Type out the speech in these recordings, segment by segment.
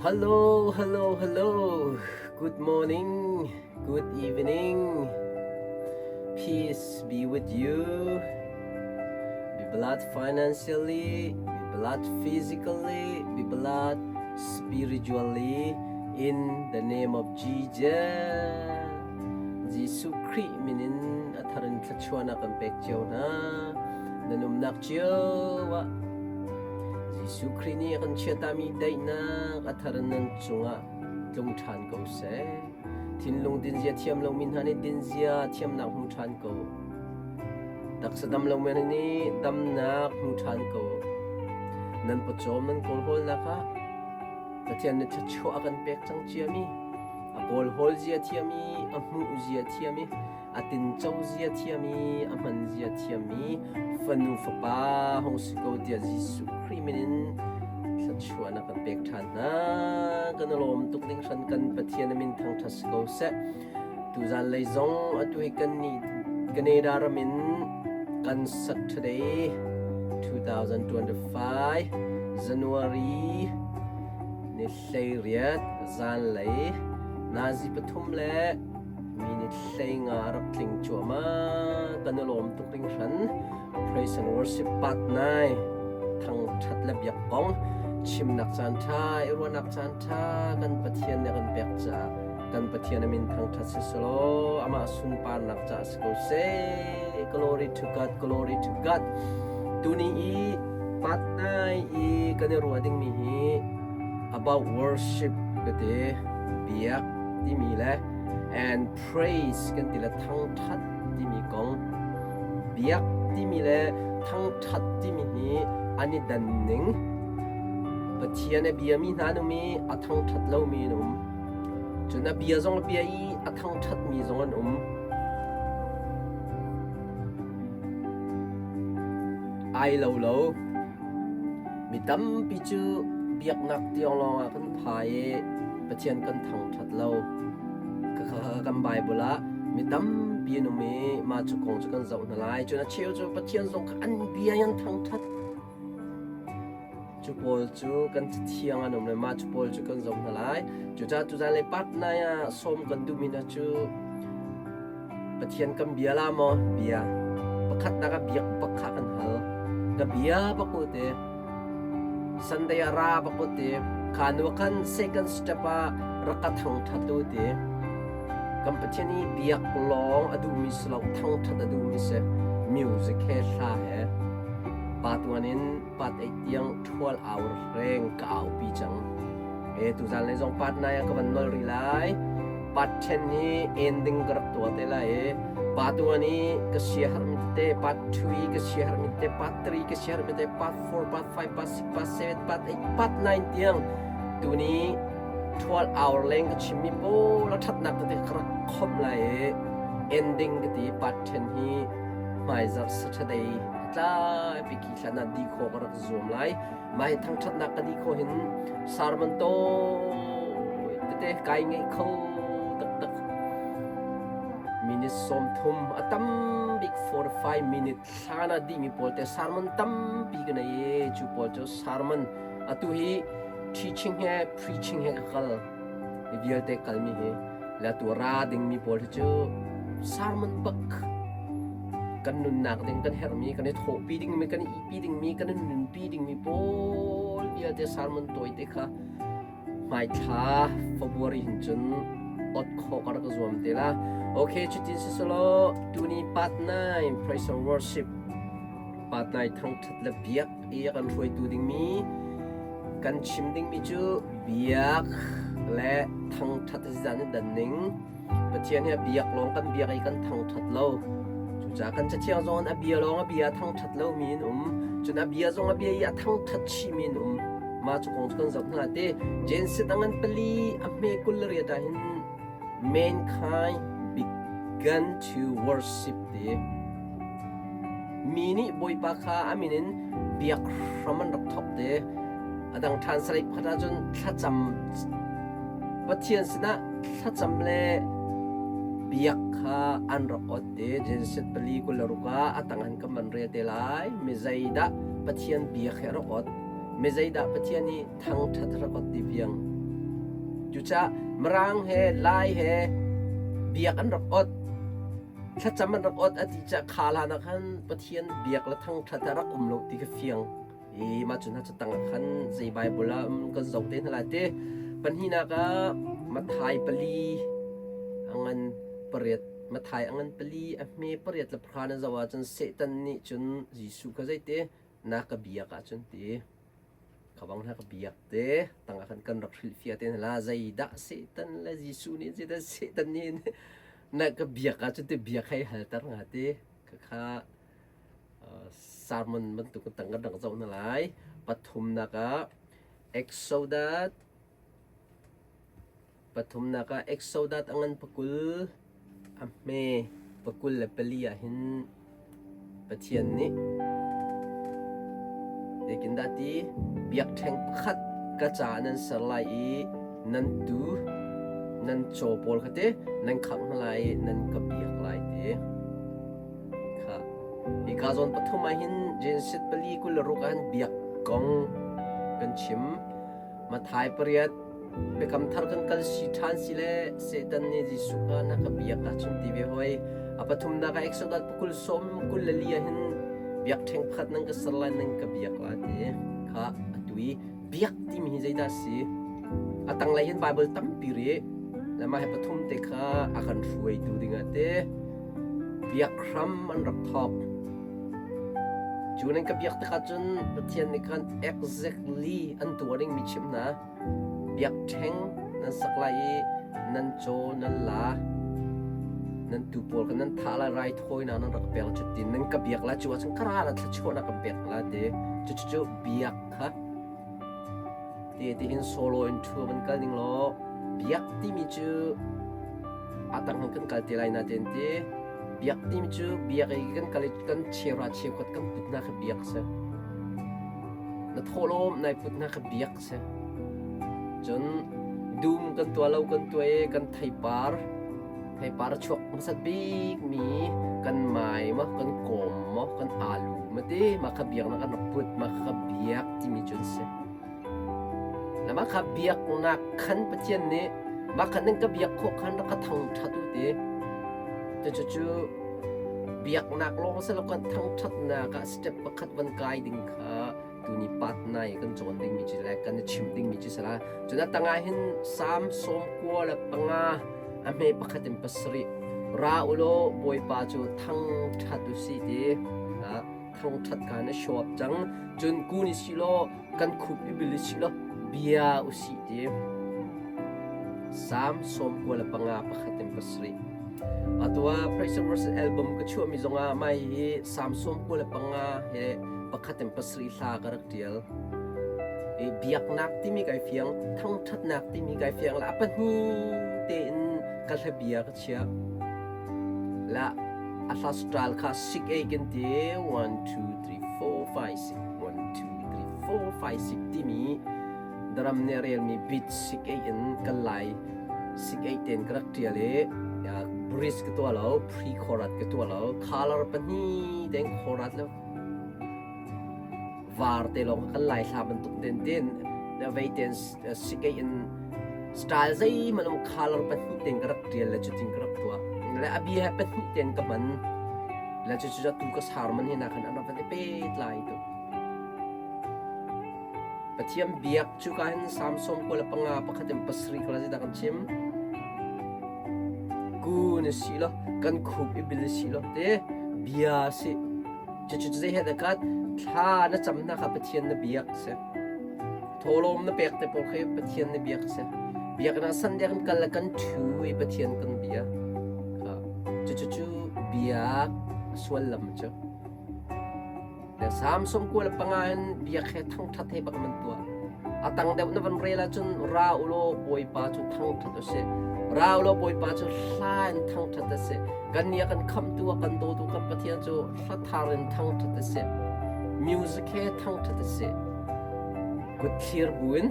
Hello, hello, hello. Good morning, good evening. Peace be with you. Be blessed financially, be blessed physically, be blessed spiritually in the name of Jesus. Jesuh Khrih min in a thar in thluachuahnak kan pek cio hna. Na numnak cio ah Jesuh Khrih nih a kan chiatami daihnak a thar in nan cungah tlung ṭhan ko seh. Thinlung dinzia thiam lomi hna nih dinzia thiamnak hmu ṭhan ko. Taksa dam lomi hna nih damnak hmu ṭhan ko. Nan pawcawm nan kawlhawlnak ah Pathian nih thluachuah a kan pek cang ciami, a kawlhawl zia thiam i a hmuh zia thiam i a tinco zia thiam i a hman zia thiammi fanu fapa hung si ko tiah Jesuh Khrih min in thluachuahnak kan pek ṭhan hna. Kan i lawm tuk ding hran kan Pathian a min thangṭhat si ko seh. Tuzan lei zong atu hi kan nih Canada ram in kan Saturday 2025 January ni 18 zanlei nazi pathum le minute 15 a rak tling cuahmah. Kan i lawm tuk hringhran. Praise and worship part 9 thangṭhat le biak kong chimnak caan ṭha i ruahnak caan ṭha kan Pathian nih a kan pek caah kan Pathian a min thangṭhat si selaw amah sunparnak caah si ko seh. Glory to God, glory to God. Tuni i part 9 i kan i ruah dingmi hi about worship ka ti biak timi le and praise kan ti le thangṭhat timi kong biak timi le thangṭhat timi hi an i dan ning Pathian a biami hna an um i a thangṭhat lomi an um cun a bia zong a bia i a thangṭhatmi zong an um ai lo lo Mi tampi cu biaknak tiang lawngah kan phai i Pathian kan thangṭhat lo. Kan Baibal ah mi tampi an um i mah cu kong cu kan zoh hna lai. Cun a cheu cu Pathian zong kha an bia in an thangṭhat. Cu pawl cu kan cathiang an um le mah cu pawl cu kan zoh hna lai. Cucaah tuzan le part nai ah sawm kan duhmi hna cu Pathian kan bia la maw? Bia. Pakhatnak ah biak bak kha kan hal. Ka bia bak u te. Sunday ah ra bak u te. Kha nu khan second step ah rak ka thangṭhat u te. Kan Pathian i biak lawng a duhmi si lo, thangṭhat a duhmi si. Music he hla he. Pa tuan in part 8 tiang 12 hour reng ka aupi cang. E tuzan le zong part 9 ah ka van nol rih lai. Part 10 hi ending ka rak tuah te lai i part 1 i ka siaherhmi tete, part 2 i ka siaherhmi tete, part 3 ka siaherhmi tete, part 4, part 5, part 6, part 7, part 8, part 9 tiang tuni 12 hour leng ka chimmi pawl a ṭhatnak tete ka rak khomh lai i ending ka ti part 10 hi hmaizarh Saturday a tlai biki thlan ah dih khawh ka rak zuam lai. Mah hi thangṭhatnak ka dih khawh hin sermon tawi tete kai ngeih kho taktak. Minute 30 a tam bik 45 minute hlan ah dihmi pawl te sermon tampi ka nei i cu pawl cu sermon atu hi teaching he preaching he ka kal mi vialte kalmi hi le atu ra dingmi pawl hi cu sermon bak kan nunnak ding kan herhmi kan i thawhpi dingmi kan i ihpi dingmi kan i nunpi dingmi pawl vialte sermon tawite kha hmaithla February hin cun ot khawh ka rak zuam te la. Okay, cutin si selaw tuni part 9 praise and worship part 9 thangthat le biak i a kan hruaitu dingmi kan chim dingmi cu biak le thangthat zan dan ning Pathian hi a biak lawng kan biak i kan thangṭhat lo. Cucaah kan Cathiang zong in a bia lawng a bia a thangṭhat lomi an um. Cun a bia zong a bia i a thangṭhat chihmi an um. Mah cu kong cu kan zoh hna te. Genesis a ngan pali a hme 28 ah hin mankind began to worship ti. Mi nih Bawipa kha a min in biak hram an rak thawk te. A dang ṭhan sarih pakhat ahcun thlacam Pathian sinah thlacam le biak kha an rak ot i Genesis pali 26 ah a tang in kan van rel te lai. Mi zeidah Pathian biak hi a rak ot? Mi zeidah Pathian i thangṭhat rak ot ti fiang? Cucaah Mirang he Lai he biak an rak ot. Thlacam an rak ot a ti caah kha hlan ah khan Pathian biak le thangṭhat a rak um lo ti kha fiang. I mah cu hna cu tang ah khan zei Bible ah kan zoh te hna lai ti. Pahnihnak ah Matthai pali a ngan pariat Matthai a ngan pali a hme pariat le pahra na zoh ahcun Satan nih cun Jesuh kha zeiti na ka biak ahcun ti ka bang hna ka biak te tangah khan kan rak hrilhfiah te hna la zeidah Satan le Jesuh nih zeidah Satan nih na ka biak ahcun ti biak hei halter nga ti khakha sermon bantuk tang kan rak zoh hna lai. Pathumnak ah Exodus pathumnak ah Exodus a ngan pakul a hme pakul le pali ah hin Pathian nih zeitindah ti biakṭheng pakhat ka caah nan ser lai i nan tuu nan caw pawl kha te nan khangh hna lai i nan ka biak lai ti. Kha hika zawn pathum ah hin Genesis pali 26 ah hin biak kong kan chim. Matthai pariat Biakam thar kan kal si ṭhan si le Satan nih Jesuh kha na ka biak ahcun ti ve hoi. A pathumnak ah Exodus pakul sawm 24 ah hin biakṭheng pakhat nan ka ser lai nan ka biak la ti kha atu i biak timi hi zeidah a si? A tanglei hin Bible tampi rih. Le mah hi pathum te kha a kan hruaitu dingah te biak hram an rak thawk. Cu nan ka biak tikah cun Pathian nih khan exactly an tuah dingmi chimh hna. Biakṭheng nan sak lai i nan caw nan la, nan tuu pawl kha nan thah lai, raithawinak nan rak pek cutin nan ka biak lai, cu ahcun ka ral ah thluachuahnak kan pek hna lai ti. Cucu biak kha ti tihin solo in ṭhu van kal ning law biak timi cu a tang kan kal te lai na ten ti. Biak timi cu biak i kan kal i kan cheuhra cheukhat kan put hna kha biak a si. Na thawhlawm nai put hna kha biak a si. Cun dum kan tuah lo kan tuah i kan theipar theipar a chuak hmasat bikmi kan mai maw kan kawm maw kan alu maw ti mah kha biaknak kan rak put mah kha biak timi cu an si. Na mah kha biaknak khan Pathian nih mah kha nan ka biak khawh khan rak ka thangṭhat u ti. Cucu biaknak lawng si lo kan thangṭhatnak ah step pakhat van kai ding kha tuni part nai kan cawn dingmi cu le kan i chim dingmi cu si la. Cun a tangah hin Salm 95 a hme pakhat in pasarih ra ulaw Bawipa cu thangṭhat u sih ti thangṭhat kha na show up cang. Cun kun i si law kan khup i bil i si law bia u sih ti. Salm 95 pakhat in pasarih. Atu ah Praise and Worship album ka chuahmi zongah mai hi Salm 95 he pakhat in pasarih hla ka rak ṭial. I biaknak timi kai fiang, thangṭhatnak timi kai fiang la a pahnih tein ka hla bia ka chiah. La a hla style kha sik ei kan ti 1 2 3 4 5 6 1 2 3 4 5 6 timi drum nih a relmi beat sik ei in kan lai sik ei ten ka rak ṭial i bridge ka tuah lo pre chorus ka tuah lo color pahnih deng chorus le var te lawng kan lai thla bantuk ten ten vei ten sikei in style zeihmanh um color pahnih ten ka rak tial le cutin ka rak tuah le a bia he pahnih ten ka hman le cu cu tu ka sar man hi na khan an rak van i pet lai tu Pathian biak cu ka hin Salm 95 pakhat in pasarih kala zeidah kan chim ku na si lo kan khup i bil si lo te bia si Cucu zei he dah kat thla na camnak kha Pathian na biak si. Thawlawm na pek te pawl khi Pathian na biak si. Biaknak Sunday kan kal le kan ṭhu i Pathian kan bia. Cucu cu biak suallam cu. Le Salm 95 in biak he thangṭhat he bak man tuah. A tang deuh na van rel ahcun ra ulaw Bawipa cu thangṭhat usih. Ra ulaw Bawipa cu hla in thangṭhat a si. Kan nih a kan khamhtu a kan dawtu kan Pathian cu hla thar in thangṭhat a si. Music he thangṭhat a si. Kut thlir buin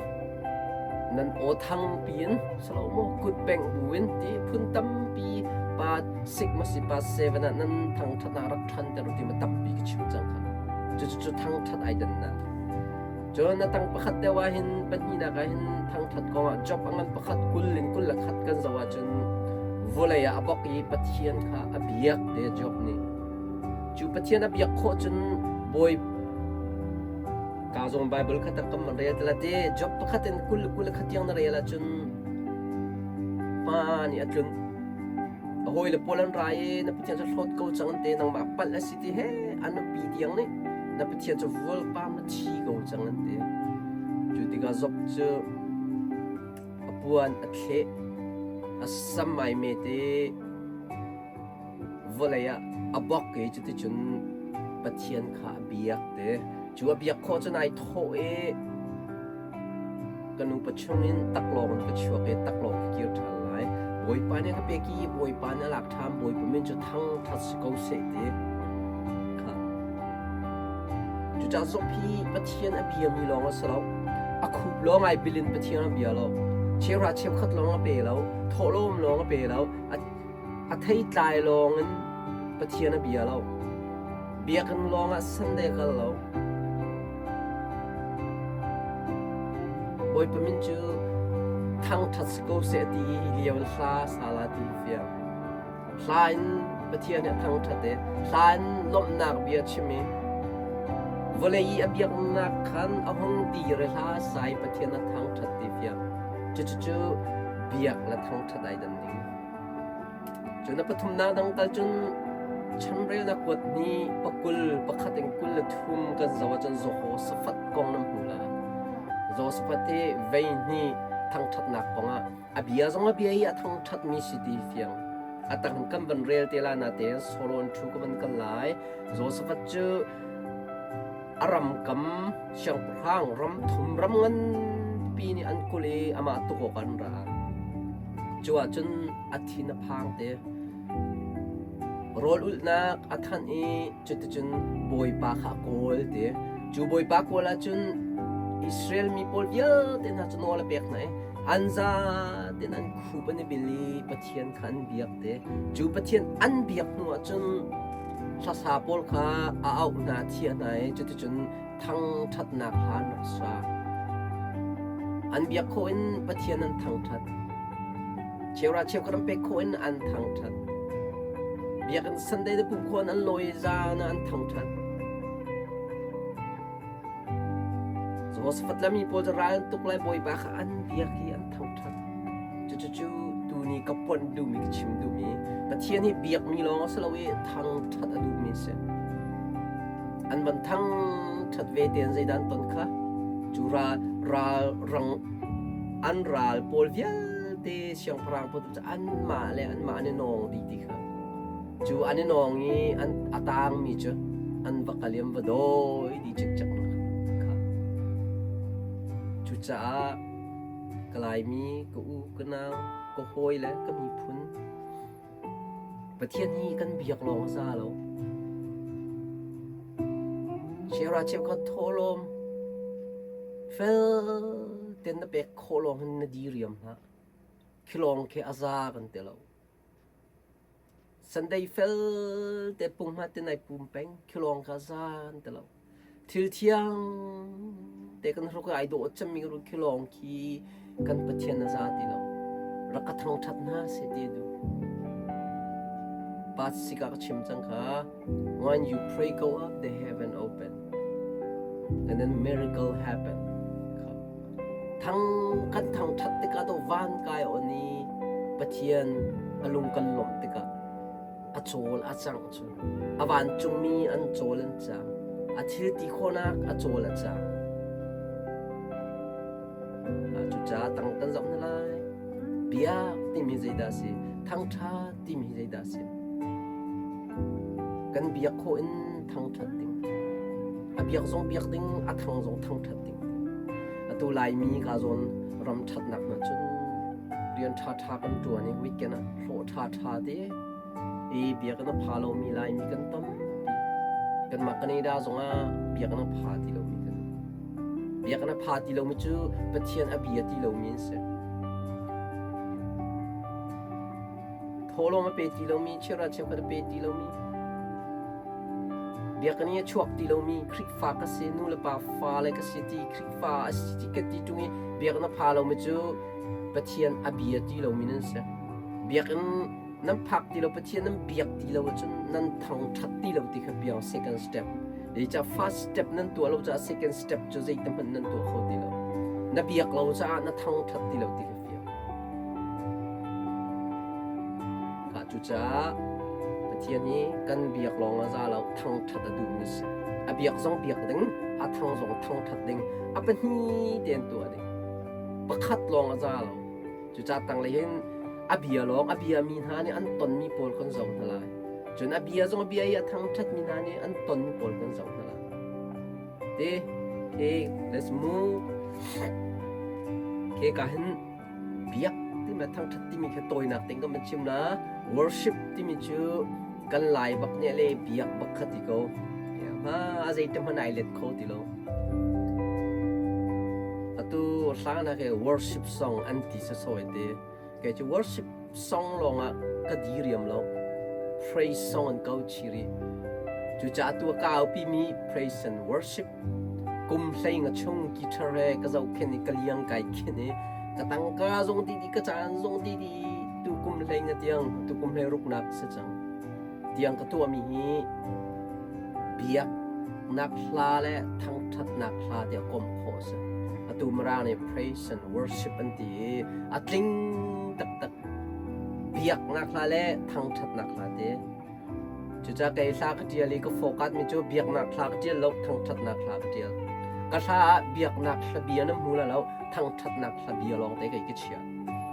nan aw thang piin salo maw kut bengh buin ti phun tampi pa six ma si pa seven ah nan thangṭhatnak rak ṭhan ter ti ma tampi ka chim cang kha. Cucu thangṭhat ai dannak. Cun a tang pakhat deuh ah hin pahnihnak ah hin thangṭhat kongah Job a ngan pakhat 20 in 21 kan zoh ahcun vawlei ah a bok i Pathian kha a biak te Job nih. Cu Pathian a biak khawh cun Bawi ka zong Bible kha tak kam rel tala te Job pakhat in 20 21 tiang na rel ahcun hma nih a tlun. A hawile pawl an ra i na Pathian cu hlawt ko cang an ti nangmah palh a si ti he a nupi tiang nih na Pathian cu vualpam na thi ko cang an ti. Cu tikah Job cu a puan a thleh, a sam ai met i vawlei ah a bok i cuticun Pathian kha a biak te. Cu a biak khawh cun ai thawh i Ka nupa chungin taklawng in ka chuak i taklawng ka kir ṭhan lai. Bawipa nih a ka pek i Bawipa nih a lak ṭhan. Bawipa min cu thangṭhat si ko seh ti kha. Cucaah Job hi Pathian a biami lawng a si lo. A khup lawng ai bil in Pathian a bia lo. Cheuhra cheukhat lawng a pe lo. Thawhlawm lawng a pe lo. A, a theitlai lawng in Pathian a bia lo. Biakinn lawng ah Sunday kal lo. Bawipa min cu thangṭhat si ko seh ti lio in hla sa la ti fiang. Hla in Pathian nih a thangṭhat i hla in lawmhnak bia chim i vawlei i a biaknak khan a hung dir i hla sa i Pathian a thangṭhat ti fiang. Cucu biak le thangṭhat ai dan ning. Cun a pathumnak dang tal cun chanrelnak kuat ni pakul pakhat in 23 kan zoh ahcun Jehoshaphat kong nan hmu lai. Jehoshaphat hi vei hnih thangṭhatnak kongah a bia zong a bia i a thangṭhatmi si ti fiang. A tang kan van rel te lai natein Solon thu ka van kal lai. Jehoshaphat cu a ram kam siangpahrang ram thum ram nganpi nih an kulh i amah tuk awk an ra. Cu ahcun a thin a phang te. Rawl ulhnak a thanh i cuticun Bawipa kha a kawl ti. Cu Bawipa kawl ahcun Israel mi pawl vialte hna cu nawl a pek hna i an zaten an khup an i bil i Pathian kha an biak te. Cu Pathian an biak hnu ahcun hlasa pawl kha a auh hna, a thiah hna i cuticun thangṭhatnak hla an rak sa. An biak khawh in Pathian an thangṭhat. Cheuhra cheukhat an pek khawh in an thangṭhat. Biakinn Sunday te pumh khawh in an lawi zan ah an thangṭhat. Jehoshaphat le mi pawl cu ral an tuk lai Bawipa kha an biak i an thangṭhat. Cucu tuni ka ponh duhmi ka chim duhmi Pathian hi biakmi lawng a si lo i thangṭhat a duhmi a si. An van thangṭhat ve tein zeidah an ton kha? Cu ral, ral rang an ral pawl vialte siangpahrang pawl cu anmah le anmah an i nawng dih ti kha. Cu an i nawng i an a tangmi cu an va kal i an va dawi dih cikcek kha. Cucaah ka Laimi, ka u, ka nau, ka hawi le ka miphun Pathian hi kan biak lawng a za lo. Cheuhra cheukhat thawhlawm fel ten na pek khawh lawng hin na diriam hlah. Khi lawng khi a za kan ti lo. Sunday fel te punghma te nai pum peng khi lawng kha zan ti lo. Thil thiang te kan hruk ai dawh cemmi ru khi lawng khi kan Pathian a za ti lo. Rak ka thangṭhat hna seh ti a duh. Pa sika ka chim cang kha when you pray go up the heaven open and then miracle happen. Thang kan thangṭhat tikah to van kai on i Pathian a lung kan lawmh tikah a cawl a cangh cu a vancungmi an cawl an cang a thil ti khawhnak a cawl a cang cucaah tang kan zoh hna lai biak timi zeidah a si thangṭhat timi zeidah a si kan biak khawh in thangṭhat ding a biak zong biak ding a thang zong thangṭhat ding Atu Laimi ka zawn ram ṭhatnak hna cun rian ṭhaṭha kan ṭuan i weekend ah hlawh ṭhaṭha te i biakinn a pha lomi Laimi kan tampi. Kanmah Canada zongah biakinn a pha ti lomi kan um. Biakinn a pha ti lomi cu Pathian a bia ti lomi an si. Thawhlawm a pe ti lomi, cheuhra cheukhat a pe ti lomi. Biakinn i a chuak ti lomi Khrihfa ka si, nu le pa fale ka si ti, Khrihfa a si ti ka ti ṭung i biakinn a pha lomi cu Pathian a bia ti lomi nan si. Biakinn nan phak ti lo, Pathian nan biak ti lo ahcun nan thangṭhat ti lo ti kha piang second step. Zeicah first step nan tuah lo caah second step cu zeitihmanh nan tuah kho ti lo. Na biak lo caah na thangṭhat ti lo ti kha fiang. Khah cucaah Pathian hi kan biak lawng a za lo, thangṭhat a duhmi si. A biak zong biak ding, a thang zong thangṭhat ding, a pahnih tein tuah ding. Pakhat lawng a za lo. Cucaah tanglei hin a bia lawng a biami hna nih an tonmi pawl kan zoh hna lai. Cun a bia zong a bia i a thangṭhatmi hna nih an tonmi pawl kan zoh hna lai. Te, okay, let's move. Okay, ka hin biak timi thangṭhat timi kha tawinak tein kan van chim na. Worship timi cu kan lai bak nih le biak bak kha ti ko. Ha, a zei te hmanh ai let kho ti lo. Atu hla na ke worship song an ti sasawi te. Kei cu worship song lawngah ka diriam lo. Praise song an ko chiri. Cucaah tu a kaupi mi praise and worship kum hlei nga chung guitar he ka zohkhenh i ka liang kai khenh i ka tangka zong dih dih ka caan zong dih dih tu kum hlei nga tiang tu kum hlei ruknak si cang tiang ka tuahmi hi biaknak hla le thangṭhatnak hla tiah komh khawh a si. Atu Mirang nih praise and worship an ti i a tling taktak biaknak hla le thangṭhatnak hla ti. Cucaah kei hla ka ṭial i ka focus mi cu biaknak hla ka ṭial lo, thangṭhatnak hla ka ṭial. Ka hla ah biaknak hla bia na hmu la lo, thangṭhatnak hla bia lawng te kei ka chia.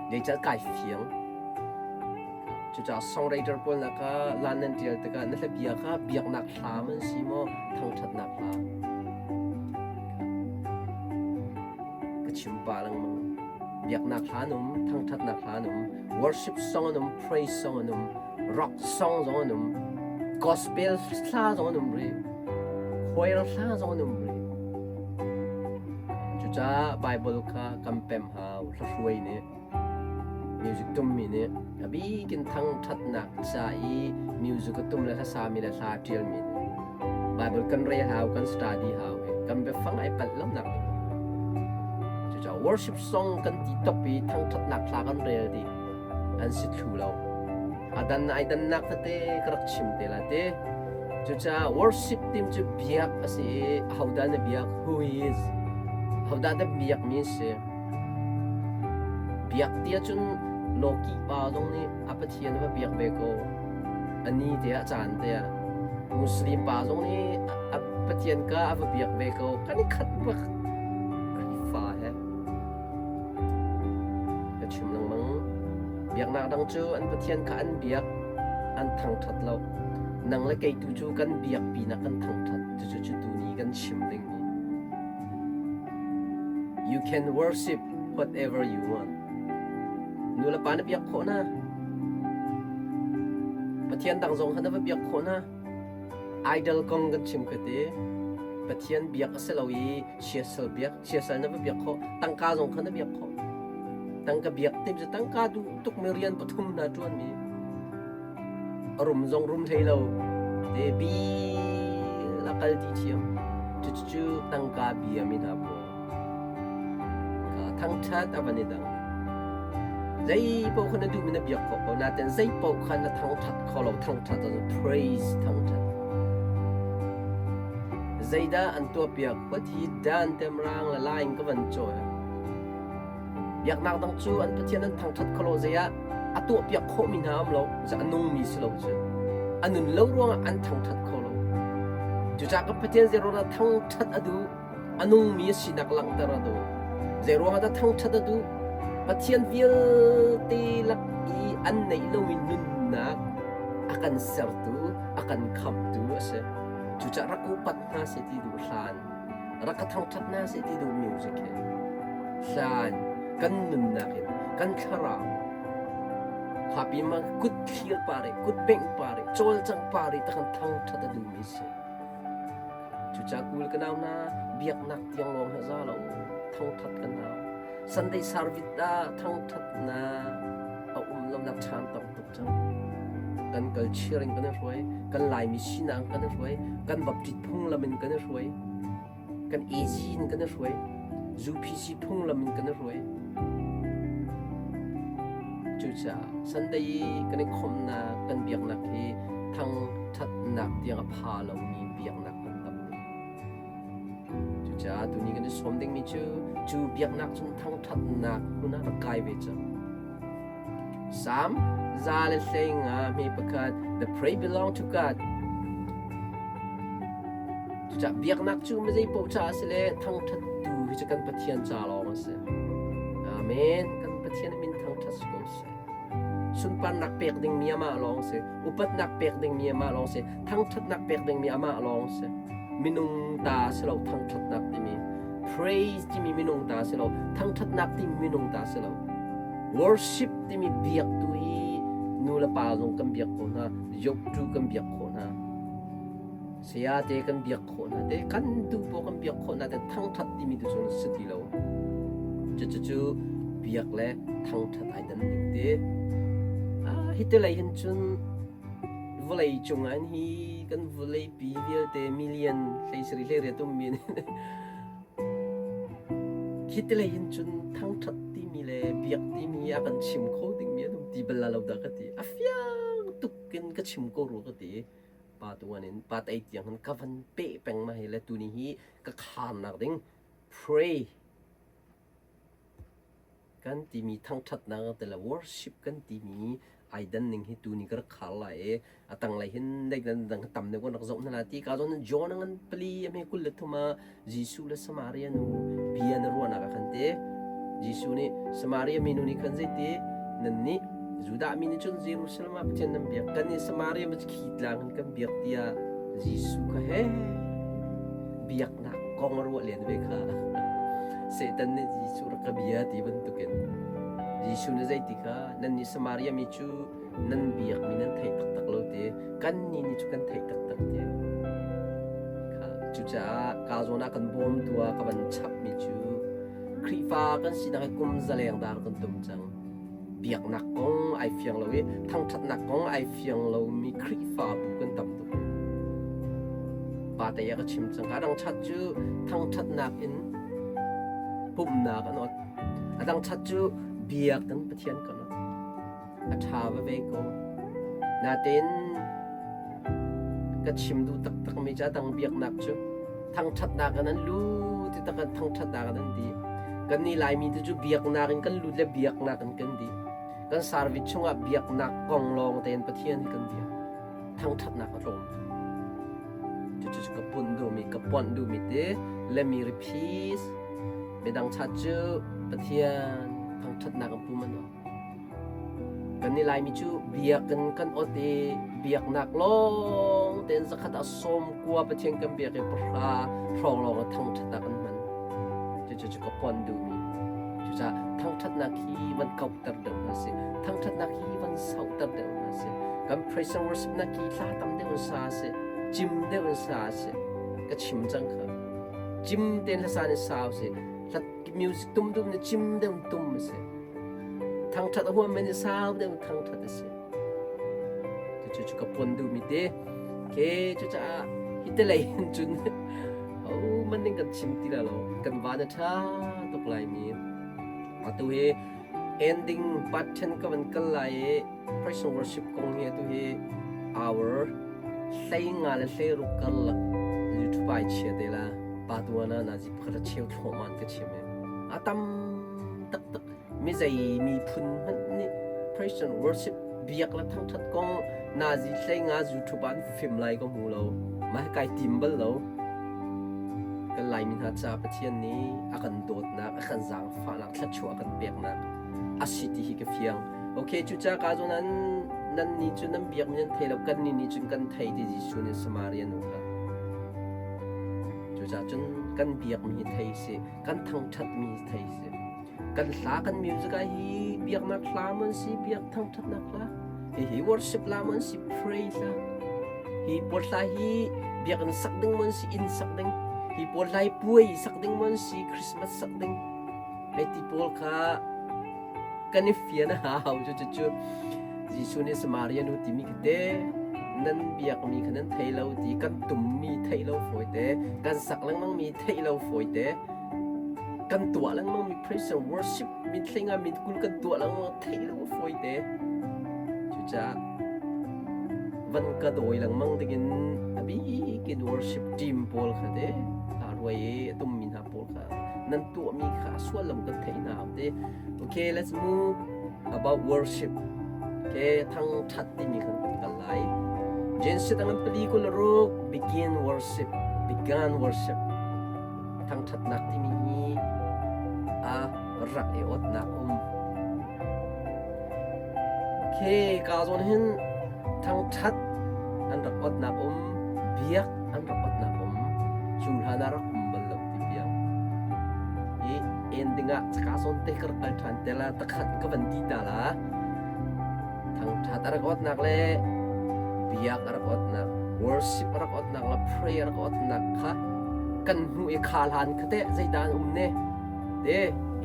Zeicah kai fiang. Cucaah songwriter pawl nak kha lan nan ṭial tikah na hlabia kha biaknak hla man si maw thangṭhatnak hla ka chim pah lengmang. Biaknak hla an um, thangṭhatnak hla an um, worship song an um, praise song an um, rock song zong an um, gospel hla zong an um rih, choir hla zong an um rih. Cucaah Bible kha kan pem hau, hlahruai nih. Music tummi nih a bik in thangṭhatnak ca i music a tum le hlasami le hla a ṭialmi nih Bible kan rel hau, kan study hau i kan biafang ai palh lonak ding. Cucaah worship song kan ti top i thangṭhatnak hla kan rel dih an si thlu lo. A dan ai dannak tete ka rak chim te la te. Cucaah worship tim cu biak a si i ahodah na biak? Who is? Ahodah dah biakmi a si? Biak ti ahcun lawkih pa zong nih a Pathian a va biak ve ko. A ni te ah caan te ah. Muslim pa zong nih a Pathian ka a va biak ve ko. Kan i khat bak. Khrihfa he. Ka chim lengmang. Biaknak dang cu an Pathian kha an biak, an thangṭhat lo. Nang le kei tu cu kan biak pinah kan thangṭhat. Cucu cu tuni kan chim dingmi. You can worship whatever you want. Nu le pa na biak khawh hna. Pathian dang zong kha na va biak khawh hna. Idol kong kan chim kha ti. Pathian biak a si lo i siasal biak, siasal na va biak khawh. Tangka zong kha na biak khawh. Tangka biak tim cu tangka duh tuk mi rian pathum hna ṭuan mi. A rum zong rum hlei lo. Te bil a kal dih ṭhiam. Cucu tangka bia mi hna pawl. Ka thangṭhat a van i dang. Zei paoh kha na duhmi na biak khawh ko nain zei paoh kha na thangṭhat kho lo. Thangṭhat ahcun praise thangṭhat. Zeidah an tuahpiak? What he done temrang le lai in ka van cawi. Biaknak dang cu an Pathian an thangṭhat kho lo zei ah a tuahpiak khawhmi hna um lo, a nungmi si lo cu. A nun lo ruangah an thangṭhat kho lo. Cucaah ka Pathian zei ruangah thangṭhat a duh, a nungmi a sinak langhter a duh. Zei ruangah dah thangṭhat a duh? Pathian vialte lak i an neih lomi nunnak a kan sertu, a kan khamhtu a si. Cucaah rak upat hna seh ti duh hlan. Rak ka thangṭhat hna seh ti duh music hi hlan kan nunnak in kan thlarau khapi ma kut thlir pare kut bengh pare cawlcangh pare ta kan thangṭhat a duhmi si. Cucaah kul ka nau hna biaknak tiang lawng hi za lo thangṭhat kan hau. Sunday service ah thangṭhatnak a um lonak chan tam tuk cang. Kan culture in kan i hruai, kan Laimi sinak in kan i hruai, kan Baptist phunglam in kan i hruai, kan AG in kan i hruai, UPC phunglam in kan i hruai. Cucaah Sunday i kan i khawmhnak, kan biaknak hi thangṭhatnak tiang a pha lomi biaknak kan tam tuk. Cucaah tuni kan i sawm dingmi cu cu biaknak cun thangṭhatnak hmun ah rak kai ve cang. Salm 115 mi pakhat The praise belong to God. Cucaah biaknak cu mizei paoh caah a si le thangṭhattu hi cu kan Pathian ca lawng a si. Amen. Kan Pathian min thangṭhat si ko seh. Sunparnak pek dingmi amah lawng si. Upatnak pek dingmi amah lawng si. Thangṭhatnak pek dingmi amah lawng si. Minung ta si lo thangṭhatnak timi. Praise timi minung ta si lo. Thangṭhatnak timi minung ta si lo. Worship timi biak tu hi nu le pa zong kan biak khawh hna, yoktu kan biak khawh hna, saya te kan biak khawh hna te, kan duh paoh kan biak khawh hna te thangṭhat timi tu cun si ti lo. Cucu biak le thangṭhat ai dan ning te. Ah, hi te lei hin cun vawlei cung ah hi kan vawleipi vialte million hlei sarih hlei riat ummi Hi ti lei in cun thangṭhat timi le biak timi a kan chim kho dingmi an um ti bal lo dah ka ti. A fiang tuk in ka chim ko rua ka ti. Pa tuan in pa tei tiang hin ka van peh peng ma hi le tuni hi ka kharnak ding pray Kan timi thangṭhatnak te le worship kan timi ai dan ning hi tuni ka rak khar lai i a tanglei hin dang dang tam deuh kan rak zoh hna lai ti ka zawn John a ngan pali a hme 23 ah Jesuh le Samaria nu bia na ruahnak ah khan te Jesuh nih Samaria minu nih khan zeiti nannih Judah mi nih cun Jerusalem ah Pathian nan biak kan nih Samaria mi khi tlang in kan biak tiah Jesuh kha he biaknak kong a ruah len ve kha Satan nih Jesuh rak ka bia ti bantukin Jesuh nih zeiti kha nannih Samaria mi cu nan biakmi nan thei taktak lo ti kannih nih cu kan theih taktak ti kha cucaah ka zawn ah kan bawmtu ah ka van chapmi cu Khrihfa kan sinak hi kum zaleng dar kan tum cang biaknak kong ai fiang lo i thangṭhatnak kong ai fiang lomi Khrihfabu kan tam tuk. Pa te ka chim cang. A dang chat cu thangṭhatnak in pumhnak an ot. A dang chat cu biak in Pathian kan ot. A ṭha va ve ko. Natein ka chim duh taktakmi cu a dang biaknak cu thangṭhatnak in an lut i tak thangṭhatnak in an di. Kannih Laimi tu cu biaknak in kan lut le biaknak in kan di. Kan service chungah biaknak kong lawng tein Pathian hi kan biak. Thangṭhatnak a tlawm tuk. Cucu ka punh duhmi, ka ponh duhmi te let me repeat. Midang chat cu Pathian thangṭhatnak an pum an Kan i Laimi cu biakinn kan ot i biaknak lawng tein zakhat ah 90 Pathian kan biak i pahra hrawng lawng ah thangṭhatnak kan hman. Cucu cu ka pon duhmi. Cucaah thangṭhatnak hi van kauhter deuh hna sih. Thangṭhatnak hi van sauhter deuh hna sih. Kan praise and worship nak hi hla tam deuh in sa sih. Cim deuh in sa sih. Ka chim cang kha. Cim tein hlasa in sa usih. Hla music tum dum nih cim deuh in tum a si. Thangṭhat a huam men i sau deuh in thangṭhat a si. Cucu cu ka pon duhmi te. Ke cucaah hi te lei hin cun ho man ning kan chim ti la lo. Kan van a ṭha tuk laimi. Atu hi ending part 10 ka van kal lai i praise and worship kong hi atu hi hour 15 le 16 karlak YouTube ai chia te la pa tuan ah nazi pakhat a cheu thluahmah an ka chim i a tam taktak mi zei miphun hmanh nih praise and worship biak le thangṭhat kong nazi 15 YouTube ah an fim lai ka hmu lo mah hi kai tim bal lo kan Laimi hna ca Pathian nih a kan dawtnak a kan zaangfahnak thluachuah a kan peknak a si ti hi ka fiang okay cucaah ka zawn an nan nih cu nan biakmi nan thei lo kan nih nih cun kan thei ti Jesuh nih Samaria nu kha Cucaah cun kan biakmi hi thei si, kan thangṭhatmi hi thei si. Kan hla kan music ah hi biaknak hla maw an si, biak thangṭhatnak hla. Hihi worship hla maw an si, praise hla. Hi pawl hla hi biakinn sak ding maw an si, inn sak ding. Hi pawl hla hi puai sak ding maw an si, Christmas sak ding. Hei ti pawl kha kan i fian a hau cu cucu. Jesuh nih Samaria nu timi khi te nan biakmi kha nan thei lo ti kan tummi theih lo fawi te kan sak lengmangmi theih lo fawi te kan tuah lengmangmi praise and worship min thlenga min kul kan tuah lengmang theih lo fawi te cucaah van ka dawi lengmang dingin a bikin worship team pawl kha te aa ruai i a tummi hna pawl kha nan tuahmi kha suallam kan theih hna te. Okay, let's move about worship. Okay, thangthat timi kan kan kal lai. Genesis tangan pali kul ruk begin worship, began worship. Thangthatnak timi hi a rak i otnak um. Okay, ka zawn hin thangthat an rak otnak um, biak an rak otnak um, cu hlan ah rak um bal lo ti piang. I ending ah caka zawn te ka rak kal ṭhan te la, takhat ka van ti ta la. Thangthat a rak otnak le biak a rak otnak, worship a rak otnak le pray a rak otnak kha kan hnu i kha hlan kha teh zeidah an um ne? Te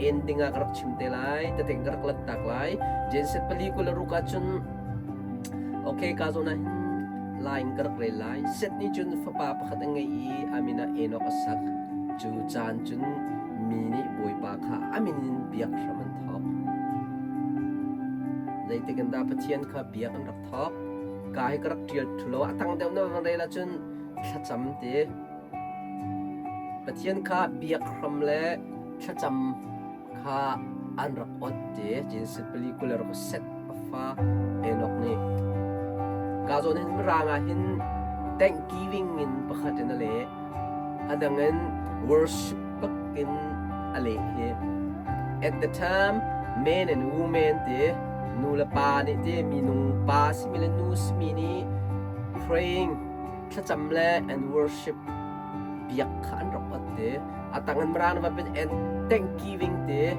ending ah ka rak chim te lai, tateng ka rak lanhtak lai. Genset pali kul a ruk ahcun okay ka zawn ah hin line ka rak rel lai. Set nih cun fapa pakhat a ngei i a min ah Enoch a sak. Cu caan cun mi nih Bawipa kha a min in biak hram an thawk. Zeitik in dah Pathian kha biak an rak thawk? Ka hi ka rak ṭial ṭhu lo. A tang deuh na van rel ahcun thlacam ti. Pathian kha biak hram le thlacam kha an rak ot ti. Genesis pali 20 le rak set a fa Enoch nih. Ka zawn hin Mirang ah hin thanksgiving in pakhat in a leh. A dang in worship bak in a leh hi. At the time, men and women ti nu le pa nih ti minung pa simi le nu simi nih praying thlacam le and worship biak kha an rak ot te. A tang in Mirang va pin and thanksgiving ti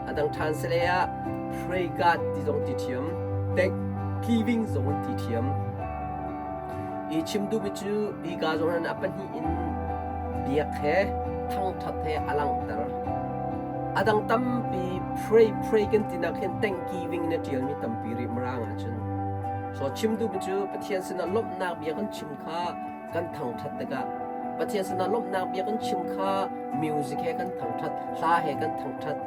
a dang ṭhan sile ah pray God ti zong ti ṭhiam thanksgiving zong an ti ṭhiam. I chim duhmi cu hika zawn hin a pahnih in biak he thangṭhat he a langhter. A dang tampi pray pray kan tinak hin thanksgiving in a ṭialmi tampi rih Mirang ahcun. So chim duhmi cu Pathian sinah lawmhnak bia kan chim kha kan thangṭhat tikah Pathian sinah lawmhnak bia kan chim kha music he kan thangṭhat, hla he kan thangṭhat.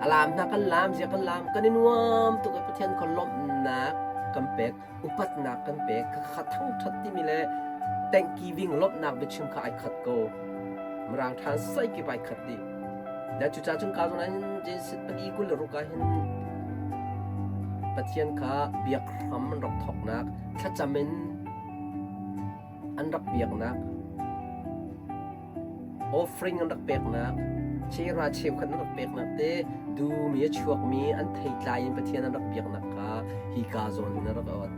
A laam hna kan laam, zia kan laam, kan i nuam tuk i Pathian kha lawmhnak kan pek. Upatnak kan pek. Khakha thangṭhat timi le thanksgiving lawmhnak biachim kha ai khat ko. Mirang ṭhan sai kip ai khat dih. Na cucaah cun ka zawn ah hin Genesis pali 26 ah hin Pathian kha biak hram an rak thawknak thlacam in an rak biaknak Offering an rak peknak, chera cheukhat an rak peknak te dum i a chuakmi an theitlai in Pathian an rak biaknak kha hika zawn in a rak awt.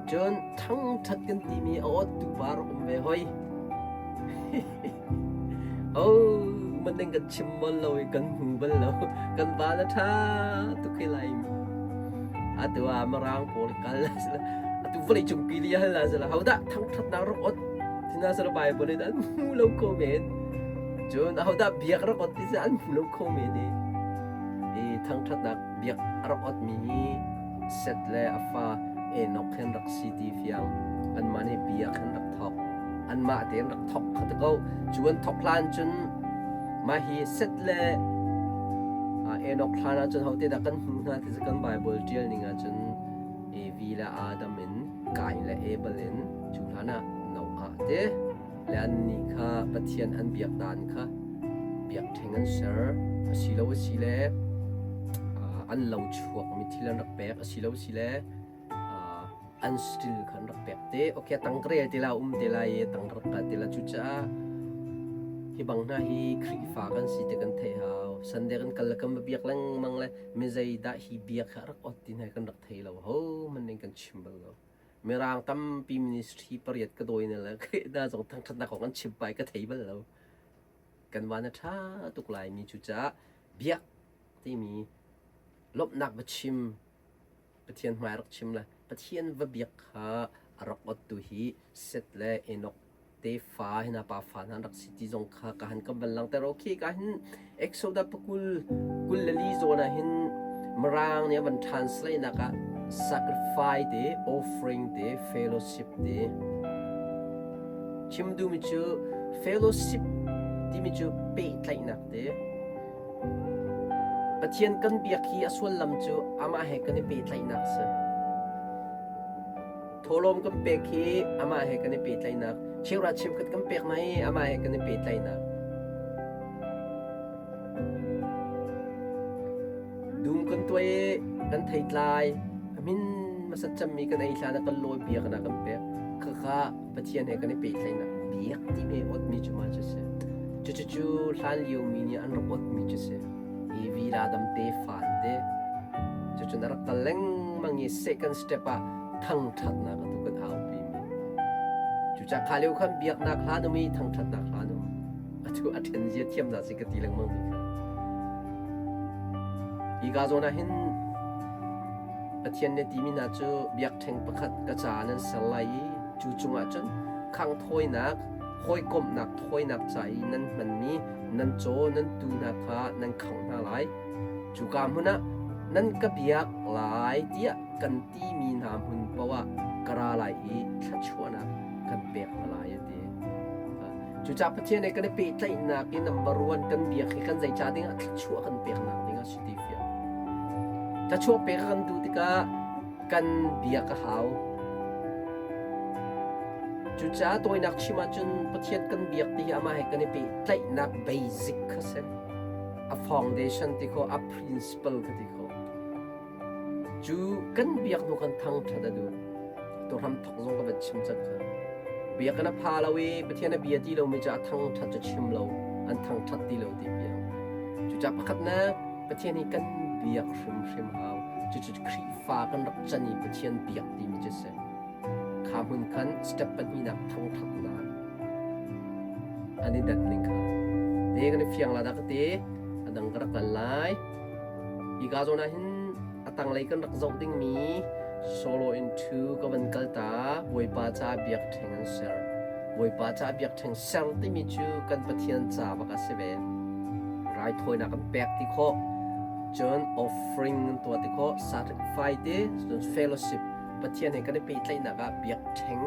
Cun thangṭhat kan timi a awttu pa rak um ve hoi. Oh, man kan chim bal lo i kan hmu bal lo. Kan van a ṭha tuk hi lai. Atu ah Mirang pawl kal atu vawlei cung pi li hal la hodah thangṭhatnak rak ot Tina sal Bible in an hmu lo kho men. Cun ahodah biak rak ot ti an hmu lo kho men i. I thangṭhatnak biak a rak ot mi hi Seth le a fa Enoch hin rak si ti fiang. Anmah nih biak hin rak thok. Anmah tein rak thok kha ti ko. Cu an thok hlan cun mah hi Seth le Enoch hlan ahcun hote dah kan hmuh hna ti kan Bible ṭial ning ahcun Evi le Adam in Kain le Abel in cu hlanah Noah te le annih kha Pathian an biak dan kha biakṭheng an ser asilo asile an lo chuakmi thil an rak pek asilo asile an still kha an rak pek te. Okay, tang ka rel te la um te lai i tang rak ka te la. Cucaah hi bang hna hi Khrihfa kan si te kan theih hau. Sunday kan kal le kan va biak lengmang le mi zeidah hi biak kha rak ot ti hna kan rak thei lo. Ho man ning kan chim bal lo. Mirang tampi ministry pariat ka dawi ne le da zong thangṭhatnak kong an chim pai ka thei bal lo. Kan van a ṭha tuk lai mi cucaah biak timi lawmhnak va chim Pathian hmai rak chim le Pathian va biak kha a rak ottu hi Seth le Enoch tefa hina pa fa hna rak si ti zong kha ka han kan van langhter. Okay, ka hin Exodus pakul 24 zawn ah hin. Mirang nih a van translate nak ah sacrifice te, offering te, fellowship te. Chim duhmi cu fellowship timi cu pehtlaihnak te. Pathian kan biak hi a sullam cu amah he kan i pehtlaihnak a si. Thawhlawm kan pek hi amah he kan i pehtlaihnak. Cheuhra cheukhat kan pek hna hi amah he kan i pehtlaihnak. Dum kan tuai i kan theitlai a hmin hmasat cemmi kan ei hlan ah kan lawi biaknak kan pek. Khakha Pathian he kan i pehtlaihnak biak timi awtmi cu mah cu si. Cucucu hlan lio mi nih an rak awtmi cu si. Hi vila dam te fan te. Cucun a rak kal lengmang i second step ah thangṭhatnak atu kan aupi mi. Cucaah kha lio khan biaknak hlan um i thangṭhatnak hlan um. Atu a ṭhen zia thiamnak si ka ti lengmang mi kha. Hi ka zawn ah hin Pathian nih timi hna cu biakṭheng pakhat ka caah nan ser lai i cu cungah cun khangh thawinak, hawikomhnak thawinak ca i nan hmanmi nan caw nan tuu hna kha nan khangh hna lai. Cuka hmun ah nan ka biak lai tiah kan timi hna hmun paoh ah ka ra lai i thluachuahnak kan pek hna lai, a ti. Cucaah Pathian he kan i pehtlaihnak i number one kan biak hi kan zeicah dingah thluachuah kan peknak ding a si ti fiang. Thluachuah pek a kan duh tikah kan biak a hau. Cucaah tawinak chim ahcun Pathian kan biak ti hi amah he kan i pehtlaihnak basic kha si. A foundation ti kho, a principle kha ti kho. Cu kan biak hnu kan thangṭhat a duh. Tu hramthok zong ka van chim cang kha. Biak in a pha lo i Pathian a bia ti lomi cu a thangṭhat cu chim lo, an thangṭhat ti lo ti piang. Cucaah pakhatnak Pathian hi kan biak hrimhrim hau. Cucu Khrihfa kan rak can i Pathian biak timi cu si. Kha hmun khan step pahnihnak thangṭhatnak an i dan ning kha. Te kan i fiang la dah ka ti. A dang ka rak kal lai. Hika zawn ah hin a tanglei kan rak zoh dingmi solo in thu ka van kal ta Bawipa ca biakṭheng an ser. Bawipa ca biakṭheng ser timi cu kan Pathian ca bak a si ve. Raithawinak kan pek ti khawh, cun offering an tuah ti khawh, sacrifice te, cun fellowship Pathian he kan i pehtlaihnak ah biakṭheng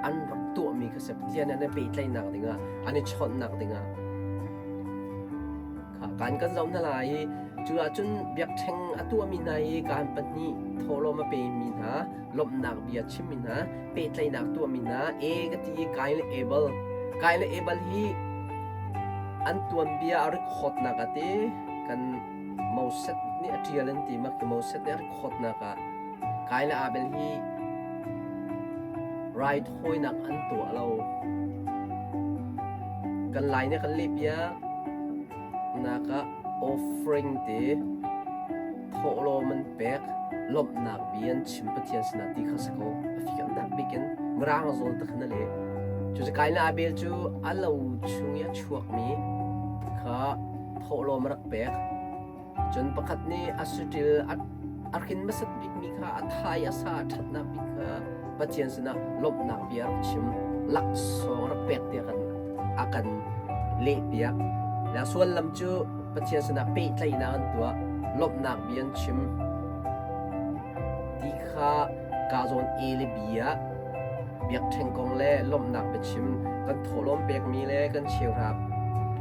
an rak tuahmi kha si. Pathian he an i pehtlaihnak dingah, an i chawnhnak dingah Kan kan zoh hna lai i cu ahcun biakṭheng a tuahmi hna i kaan pahnih thawhlawm a pemi hna, lawmhnak bia chimmi hna, pehtlaihnak tuahmi hna, e ka ti i Kain le Abel. Kain le Abel hi an tuanbia a record-nak ah ti kan Moses nih a ṭial an ti mak ti Moses nih a record-nak ah Kain le Abel hi raithawinak an tuah lo. Kan lai nih kan lehpiak nak ah offering te thawhlawm an pek lawmhnak bia an chim Pathian sinah ti kha si ko a fiannak bik in mirang zawn te khan a leh cucu Kain le Abel cu a lo chung i a chuakmi kha thawhlawm a rak pek Cun pakhat nih a saṭil a hrin hmasat bikmi kha a thai a sa a ṭhatnak bik kha Pathian sinah lawmhnak bia rak chim, laksawng rak pek tiah kan a kan lehpiak. Le sullam cu Pathian sinah pehtlaihnak an tuah, lawmhnak bia an chim ti kha Ka zawn A le B ah biakṭheng kong le lawmhnak biachim kan thawhlawm pekmi le kan cheuhra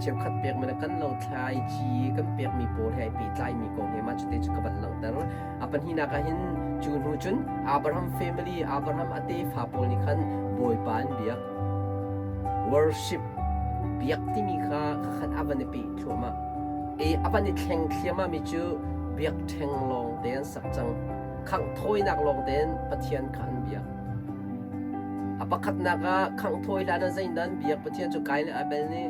cheukhat pekmi le kan lothlai ci kan pekmi pawl he ai pehtlaimi kong he mah cute cu ka van langhter. A pahnihnak ah hin cu hnu cun Abraham family, Abraham a tefa pawl nih khan Bawipa an biak. Worship biak timi kha khan a van i peh thluahmah. I a van i thleng thliahmah mi cu biakṭheng lawng te an sak cang. Khangh thawinak lawng tein Pathian kha an biak. A pakhatnak ah khangh thawi hlan ah zeidah an biak Pathian cu Kain le Abel nih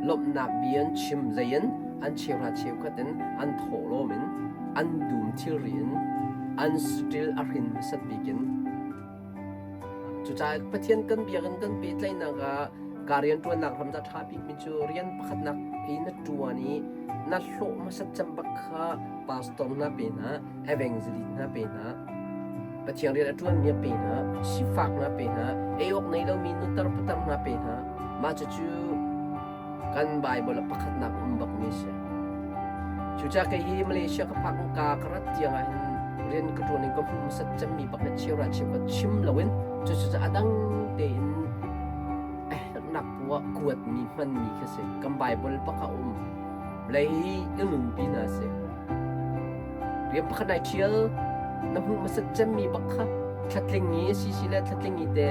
lawmhnak bia an chim zei in an cheuhra cheukhat in an thawhlawm in an dum thilri in an saṭil a hrin hmasat bik in Cucaah Pathian kan biakinn kan pehtlaihnak ah ka rianṭuannak ram ca ṭha bikmi cu rian pakhatnak i na ṭuan i na hlawh hmasat cem bak kha pastor hna pe hna, evangelist hna pe hna, Pathian rian a ṭuanmi pe hna, sifak hna pe hna, ei awk nei lomi nutar patar hna pe hna. Mah cucu kan Baibal ah pakhatnak um bakmi a si. Cucaah kei hi Malaysia ka phak ka ka rat tiang ah hin rian ka ṭuan in ka hmuh hmasat cemmi bak le cheuhra cheukhat chim loin cucu a dang tein a herhnak poah kuatmi hmanmi khi si. Kan Bible bak a um. Lei hi i nunpi hna si. Rian pakhat nai ṭhial na hmuh hmasat cemmi bak kha thlatling i sisi le thlatling i te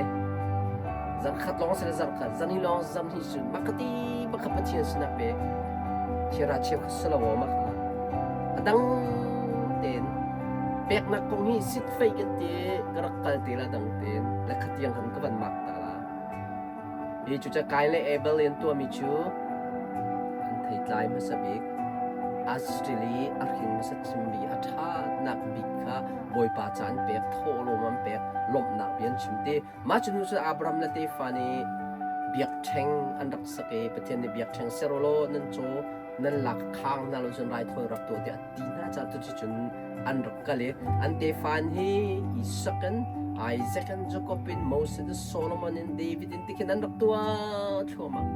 zarkhat lawng si le zarkhat zarhnih lawng zarhnih cun mah kha ti bak kha Pathian sinah pe chera cheu kha si lo aw mah kha a dang tein peknak kong hi sitfei kan ti ka rak kal te la dang tein le khatiang khan ka van mak ta la Hi cucu Kain le Abel i an tuahmi cu an theitlai hmasa bik. Australia a hrin hmasa cemmi a ṭhatnak bik kha Bawipa ca an pek, thawhlawm an pek, lawmhnak bia an chim ti. Mah cu hnu cun Abraham le tefa nih biakṭheng an rak sak i Pathian nih biakṭheng ser u law nan caw nan lak khang hna lo cun raithawi rak tuah tiah ti hna caah cuticun an rak kal i an tefa hi Isak in Isaac in Jacob in Moses in Solomon in David in tikhin an rak tuah thluahmah.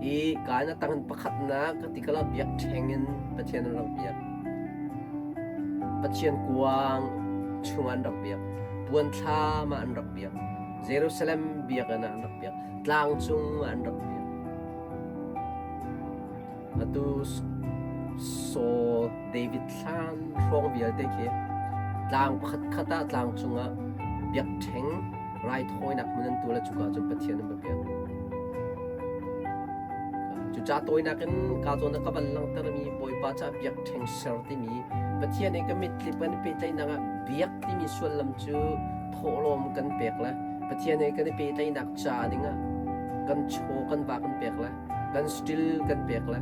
I kaan a tang in pakhatnak ka ti kala biakṭheng in Pathian an rak biak. Pathian kuang chung an rak biak. Puan thlam ah an rak biak. Jerusalem biakinn ah an rak biak. Tlang cung ah an rak biak. Atu Saul David thlan hrawng vialte khi tlang pakhat khat ah tlang cungah biakṭheng raithawinak hmun an tuah le cuka cun Pathian an va biak. Cucaah tawinak in ka zawn ah ka van langhtermi Bawipa caah biakṭheng ser timi Pathian he ka mitthli kan i pehtlaihnak ah biak timi sullam cu thawhlawm kan pek le Pathian he kan i pehtlaihnak ca dingah kan chaw kan va kan pek le kan still kan pek le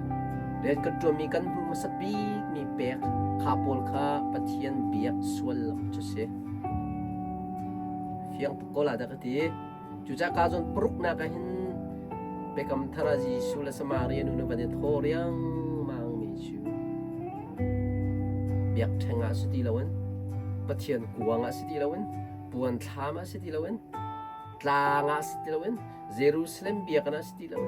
rian kan ṭuanmi kan hmuh hmasa bikmi pek kha pawl kha Pathian biak suallam cu si. Fiang tuk ko la dah ka ti. Cucaah ka zawn paruknak ah hin Biakam Thar ah Jesuh le Samaria nu na van i thaw riangmang mi cu biakṭheng ah si ti loin Pathian kuang ah si ti loin puan thlam ah si ti loin tlang ah si ti loin Jerusalem biakinn ah si ti lo.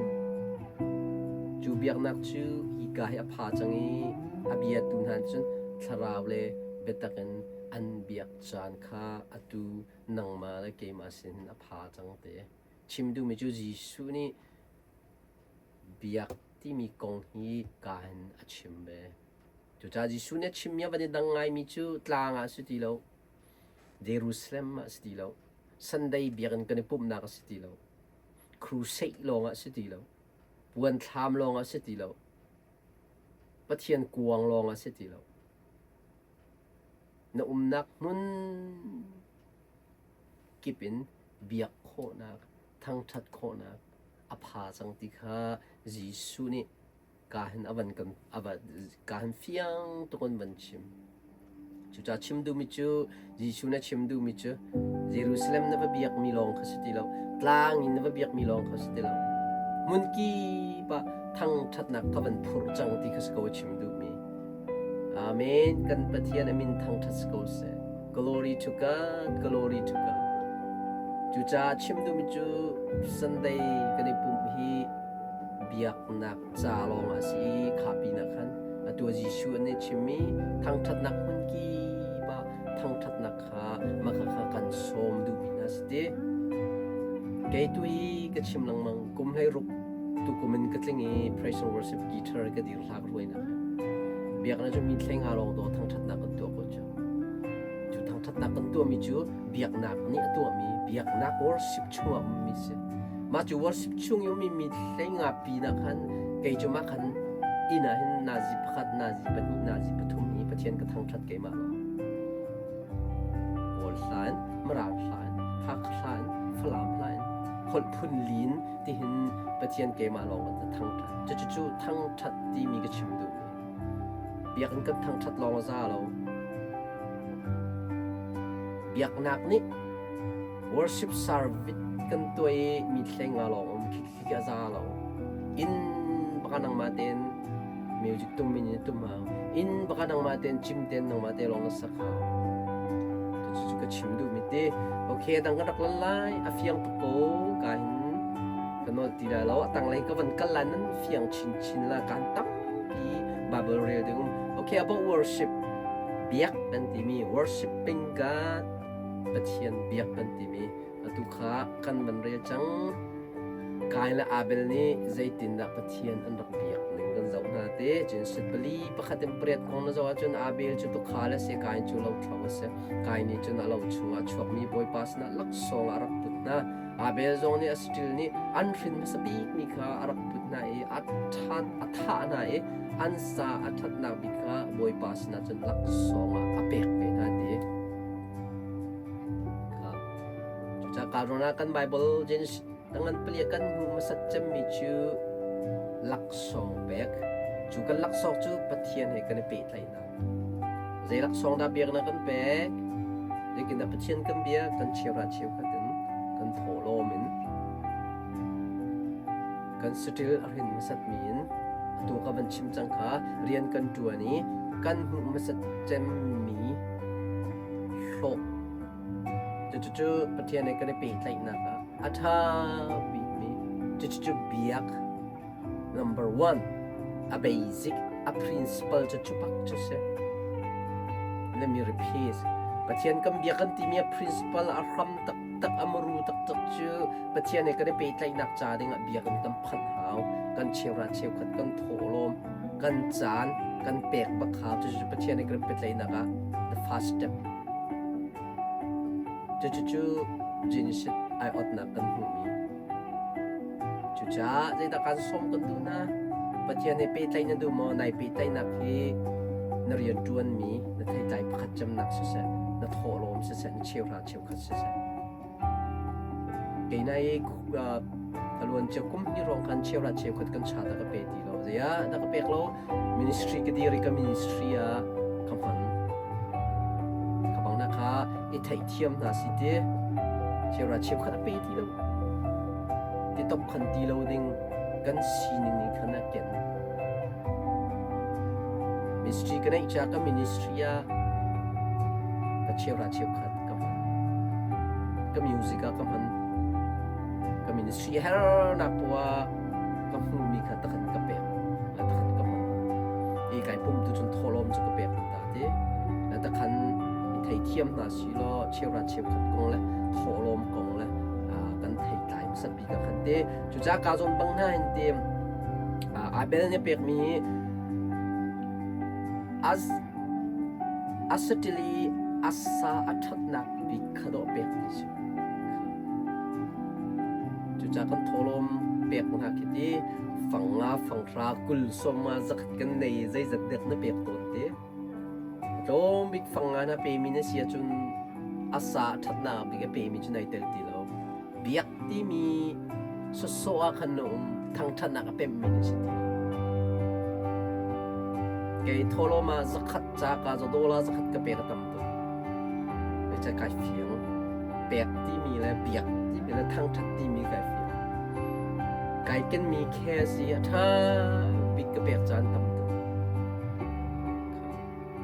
Cu biaknak cu hika hi a pha cang i a biatu hna cun thlarau le biatak in an biak caan kha atu nangmah le keimah sin a pha cang te. Chim duhmi cu Jesuh nih biak timi kong hi ka hin a chim ve. Cucaah Jesuh nih a chimmi a van i dang ngaimi cu tlang ah si ti lo. Jerusalem ah si ti lo. Sunday biakinn kan i pumhnak a si ti lo. Crusade lawng ah si ti lo. Puan thlam lawng ah si ti lo. Pathian kuang lawng ah si ti lo. Na umnak hmun kip in biak khawhnak, thangṭhat khawhnak a pha cang ti kha Jesuh nih ka hin a van kan a va ka hin fiang tuk in van chim. Cucaah chim duhmi cu Jesuh na chim duhmi cu Jerusalem na va biakmi lawng kha si ti lo, tlang in na va biakmi lawng kha si ti lo. Hmun kip ah thangṭhatnak ka van phurh cang ti kha si ko a chim duhmi. Amen. Kan Pathian a min thangṭhat si ko seh. Glory to God, glory to God. Cucaah chim duhmi cu Sunday kan i pumh hi biaknak ca lawngah a si i kha pinah khan atu ah Jesuh an i chimmi thangṭhatnak hmun kip ah thangṭhatnak kha mah kha kan sawm duhmi hna si ti. Kei tu hi ka chim lengmang kum 16 tukum in ka tling i praise and worship guitar ka dir hlak ruainak he. Biaknak cu mi thleng ha lawng dawh thangṭhatnak kan tuah ko cu. Cu thangṭhatnak kan tuahmi cu biaknak nih a tuahmi biaknak worship chungah ummi si. Mah cu worship chung i ummi mi hleinga pinah khan kei cu mah khan inn ah hin nazi pakhat, nazi pahnih, nazi pathum hi Pathian ka thangṭhat keimah lawng. Kawl hla in, Mirang hla in, Hakha hla in, Falam hla in, holh phun li in tihin Pathian keimah lawng ka thangṭhat. Cucu thangṭhat timi ka chim duhmi. Biakinn kan thangṭhat lawng a za lo. Biaknak nih worship service kan tuah i mi thleng nga lawng um khi a za lo. Inn baka nangmah tein music tum in tum hau. Inn baka nangmah tein cim tein nangmah te lawng na sak hau. Cucu ka chim duhmi ti. Okay, dang kan rak lan lai. A fiang tuk ko ka hin ka nawl ti lai lo. A tanglei ka van kal lai nan fiang chinchin la kan tampi. Bible rel ding um. Okay, about worship. Biak kan timi worshiping God Pathian biak kan timi atu kha kan van rel cang. Kain le Abel nih zeitindah Pathian an rak biak ning kan zoh hna te. Genesis pali pakhat in pariat kong na zoh ahcun Abel cu tuukhal a si, Kain cu lothlo a si. Kain nih cun a lo chungah chuakmi Bawipa sinah laksawng a rak put hna. Abel zong nih a saṭil nih an hrin hmasa bikmi kha a rak put hna i a ṭhat a thah hna i an sa a ṭhatnak bik kha Bawipa sinah cun laksawng ah a pek ve hna ti. Cucaah kaa ruangah kan Bible Genesis ngan pali kan hmuh hmasat cemmi cu laksawng pek. Cu kan laksawng cu Pathian he kan i pehtlaihnak. Zei laksawng dah biaknak kan pek? Zeitindah Pathian kan biak? Kan cheuhra cheukhat in kan thawhlawm in kan saṭil a hrin hmasatmi in atu ka van chim cang kha rian kan ṭuan i kan hmuh hmasat cemmi hlawh cucu Pathian he kan i pehtlaihnak ah a ṭha bikmi cucu biak Number one, a basic, a principle cu cu bak cu si. Let me repeat. Pathian kan bia kan timi a principle a hram taktak, a muru taktak cu Pathian he kan i pehtlaihnak ca dingah biakinn kan phanh hau, kan cheuhra cheukhat kan thawhlawm, kan caan kan pek bak hau. Cucu Pathian he kan i pehtlaihnak ah the first step. Cucu Genesis ai otnak kan hmuhmi. Cucaah zeidah kaan sawm kan duh hna? Pathian he pehtlaih na duh maw? Nai pehtlaihnak hi na rianṭuanmi na theitlai pakhat cemnak siseh, na thawhlawm siseh, na cheuhra cheukhat siseh. Kei nai ka luan cia kum hnih hrawng khan cheuhra cheukhat kan cha ta ka pe ti lo. Zeiah dah ka pek lo? Ministry ka dir i ka ministry ah ka hman. Ka bang na kha i theihthiam hna si ti cheuhra cheukhat a pe ti lo. Ti top khan ti lo ding kan sining nih khan a ken. Ministry ka neih ca ka ministry ah ka cheuhra cheukhat ka hman. Ka music ah ka hman. Ka ministry hernak poah ka hmuhmi kha takhan ka pek la takhan ka hman. I kai pum tu cun thawhlawm cu ka pek ta ti. La takhan i theithiam hna si law cheuhra cheukhat kong le thawhlawm kong le kan theitlai hmasat bik ah khan te cucaah ka zawn bang hna hin te Abel nih pekmi as asatili asa a ṭhatnak bik kha dawh pek ti si cucaah kan thawhlawm pek hna khi ti fang nga fang hra kul sawm nga zakhat kan nei zeizat dek na pek tawn te Tlawm bik fang nga na pemi na si ahcun a sa a ṭhatnak bik a pemi cu nai tel ti lo. Biak timi sawsawh ah khan na um, thangṭhatnak a pemmi na si ti lo. Kei thawhlawm ah zakhat ca ka za dollar zakhat ka pek a tam tuk. Zeicah kai fiang. Pek timi le biak timi le thangṭhat timi kai fiang. Kai kenmi cash hi a ṭha bik ka pek caan tam tuk.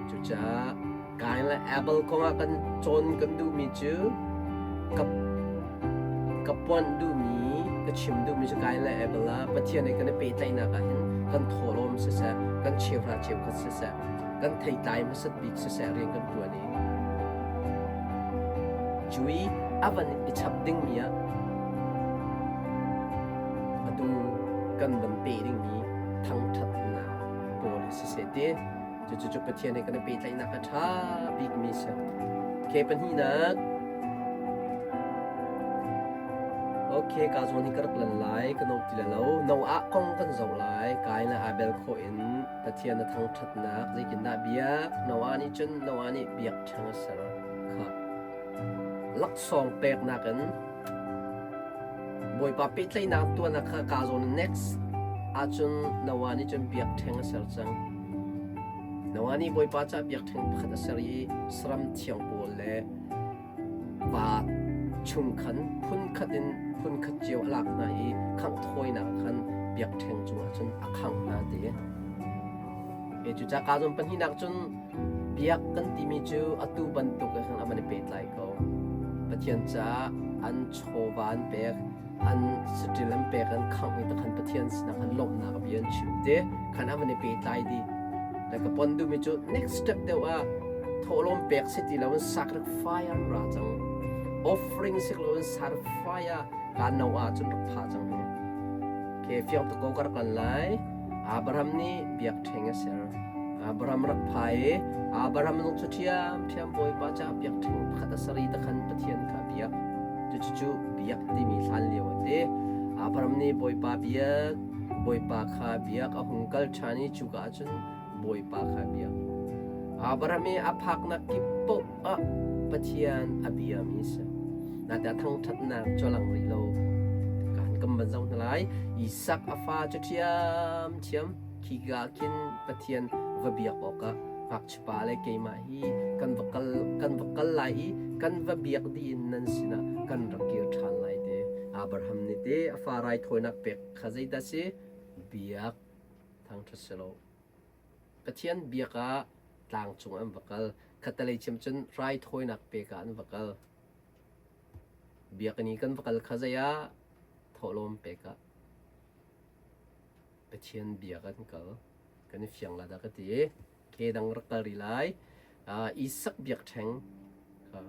Cucaah Kain le Abel kongah kan cawn kan duhmi cu ka ka puanh duhmi ka chim duhmi cu Kain le Abel ah Pathian he kan i pehtlaihnak ah hin kan thawhlawm siseh, kan cheuhra cheukhat siseh, kan theitlai hmasat bik siseh rian kan ṭuan i cu i a van i chap dingmi ah atu kan van peh dingmi thangṭhatnak pawl hi siseh ti cucu cu Pathian he kan i pehtlaihnak a ṭha bikmi si. Okay, pahnihnak. Okay, ka zawn hi ka rak lan lai, ka no ti lo. Noah kong kan zoh lai. Kain le Abel khawh in Pathian a thangṭhatnak zeitindah biak? Noah nih cun Noah nih biakṭheng a ser. Kha laksawng peknak in Bawipa pehtlaihnak tuahnak kha kaa zawn next ahcun Noah nih cun biakṭheng a ser cang. Noah nih Bawipa caah biakṭheng pakhat a ser i saram thiang pawl le va chung khan phunkhat in phunkhat cio a lak hna i khangh thawinak khan biakṭheng cungah cun a khangh hna ti. Cucaah kaa zawn pahnihnak cun biak kan timi cu atu bantuk he khan a van i pehtlai ko. Pathian caah an chawva an pek, an saṭil an pek, an khangh i takhan Pathian sinah khan lawmhnak bia an chim te khan a van i pehtlai dih. Le ka pon duhmi cu next step deuh ah thawhlawm pek si ti loin sacrifice an ra cang. Offering si loin sacrifice kaan no ah cun rak pha cang hi. Ke fiang tuk ko ka rak lan lai. Abraham nih biakṭheng a ser. Abraham rak pha i Abraham zong cu ṭhiamṭhiam Bawipa caah biakṭheng pakhat a ser i takhan Pathian kha a biak. Cucu biak timi hlan lio a ti. Abraham nih Bawipa biak, Bawipa kha biak a hung kal ṭhan i cuka ah cun Bawipa kha biak. Abraham i a phaknak kip paoh ah Pathian a biami a si. Natin a thangṭhatnak cu a lang rih lo. Kan kan van zoh hna lai. Isak a fa cu ṭhiamṭhiam khika khin Pathian va biak awkah ngakchiapa le keimah hi kan va kal kan va kal lai i kan va biak dih in nan sinah kan rak kir ṭhan lai ti. Abraham nih te a fa raithawinak pek kha zeidah si? Biak thangṭhat si lo. Pathian biak ah tlang cung an va kal. Khattelei chim cun raithawinak pek ah an va kal. Biakinn i kan va kal kha zei ah thawhlawm pek ah Pathian biak an kal. Kan i fiang la dah ka ti. Ke dang rak kal rih lai. Isak biakṭheng kha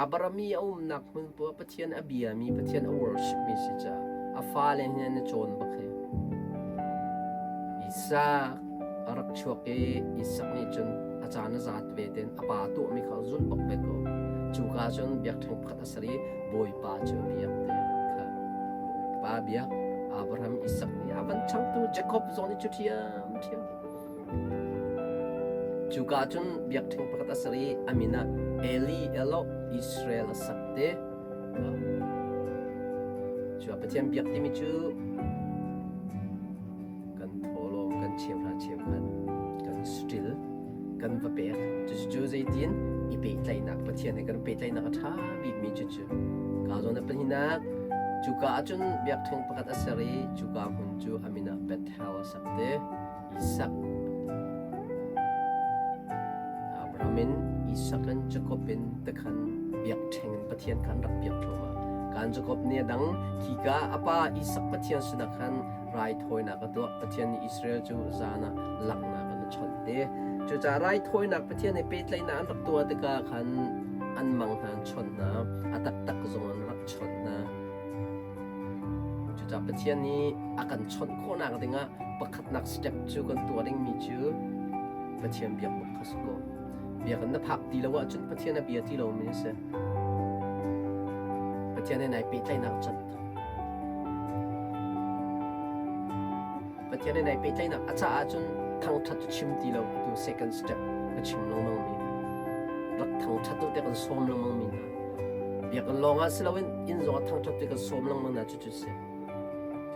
Abraham i a umnak hmun poah Pathian a biami, Pathian a worshipmi si caah a fale hin an i cawn bak hi. Isak a rak chuak i Isak nih cun a caan a zat ve ten a pa tuahmi kha a zulh bak ve ko. Cuka cun biakṭheng pakhat a ser i Bawipa cu a biak te kha. Bawipa biak Abraham Isak nih a van changtu Jacob zong nih cu ṭhiamṭhiam. Cuka cun biakṭheng pakhat a ser i a min ah Eli Eloh Israel a sak te. Cu ah Pathian biak timi cu kan thawhlawm kan cheuhra cheukhat kan stil kan va pek. Cucu zeitin i pehtlaihnak Pathian he kan pehtlaihnak a ṭha bikmi cucu. Ka zawn a pahnihnak cuka ahcun biakṭheng pakhat a ser i cuka hmun cu a min ah Bethel a sak te. Isak Abraham in Isak in Jakob in tikhan biakṭheng in Pathian kha an rak biak thluahmah. Kan Jakob nih a dang khika a pa Isak Pathian sinah khan raithawinak a tuah. Pathian nih Israel cu zan ah langhnak an chawnh te. Cucaah raithawinak Pathian he pehtlaihnak an rak tuah tikah khan an mang hna an chawnh hna. A taktak zong an rak chawnh hna. Cucaah Pathian nih a kan chawnh khawhnak dingah pakhatnak step cu kan tuah dingmi cu Pathian biak bak kha si ko. Biakinn na phak ti lo ahcun Pathian a bia ti lomi a si. Pathian he nai pehtlaihnak cat. Pathian he nai pehtlaihnak a caah cun thangṭhat cu chim ti lo tu second step ka chim lengmang mi. Rak thangṭhat tu te kan sawm lengmang mi hna. Biakinn lawng ah si loin inn zong ah thangṭhat te kan sawm lengmang hna cu cu si.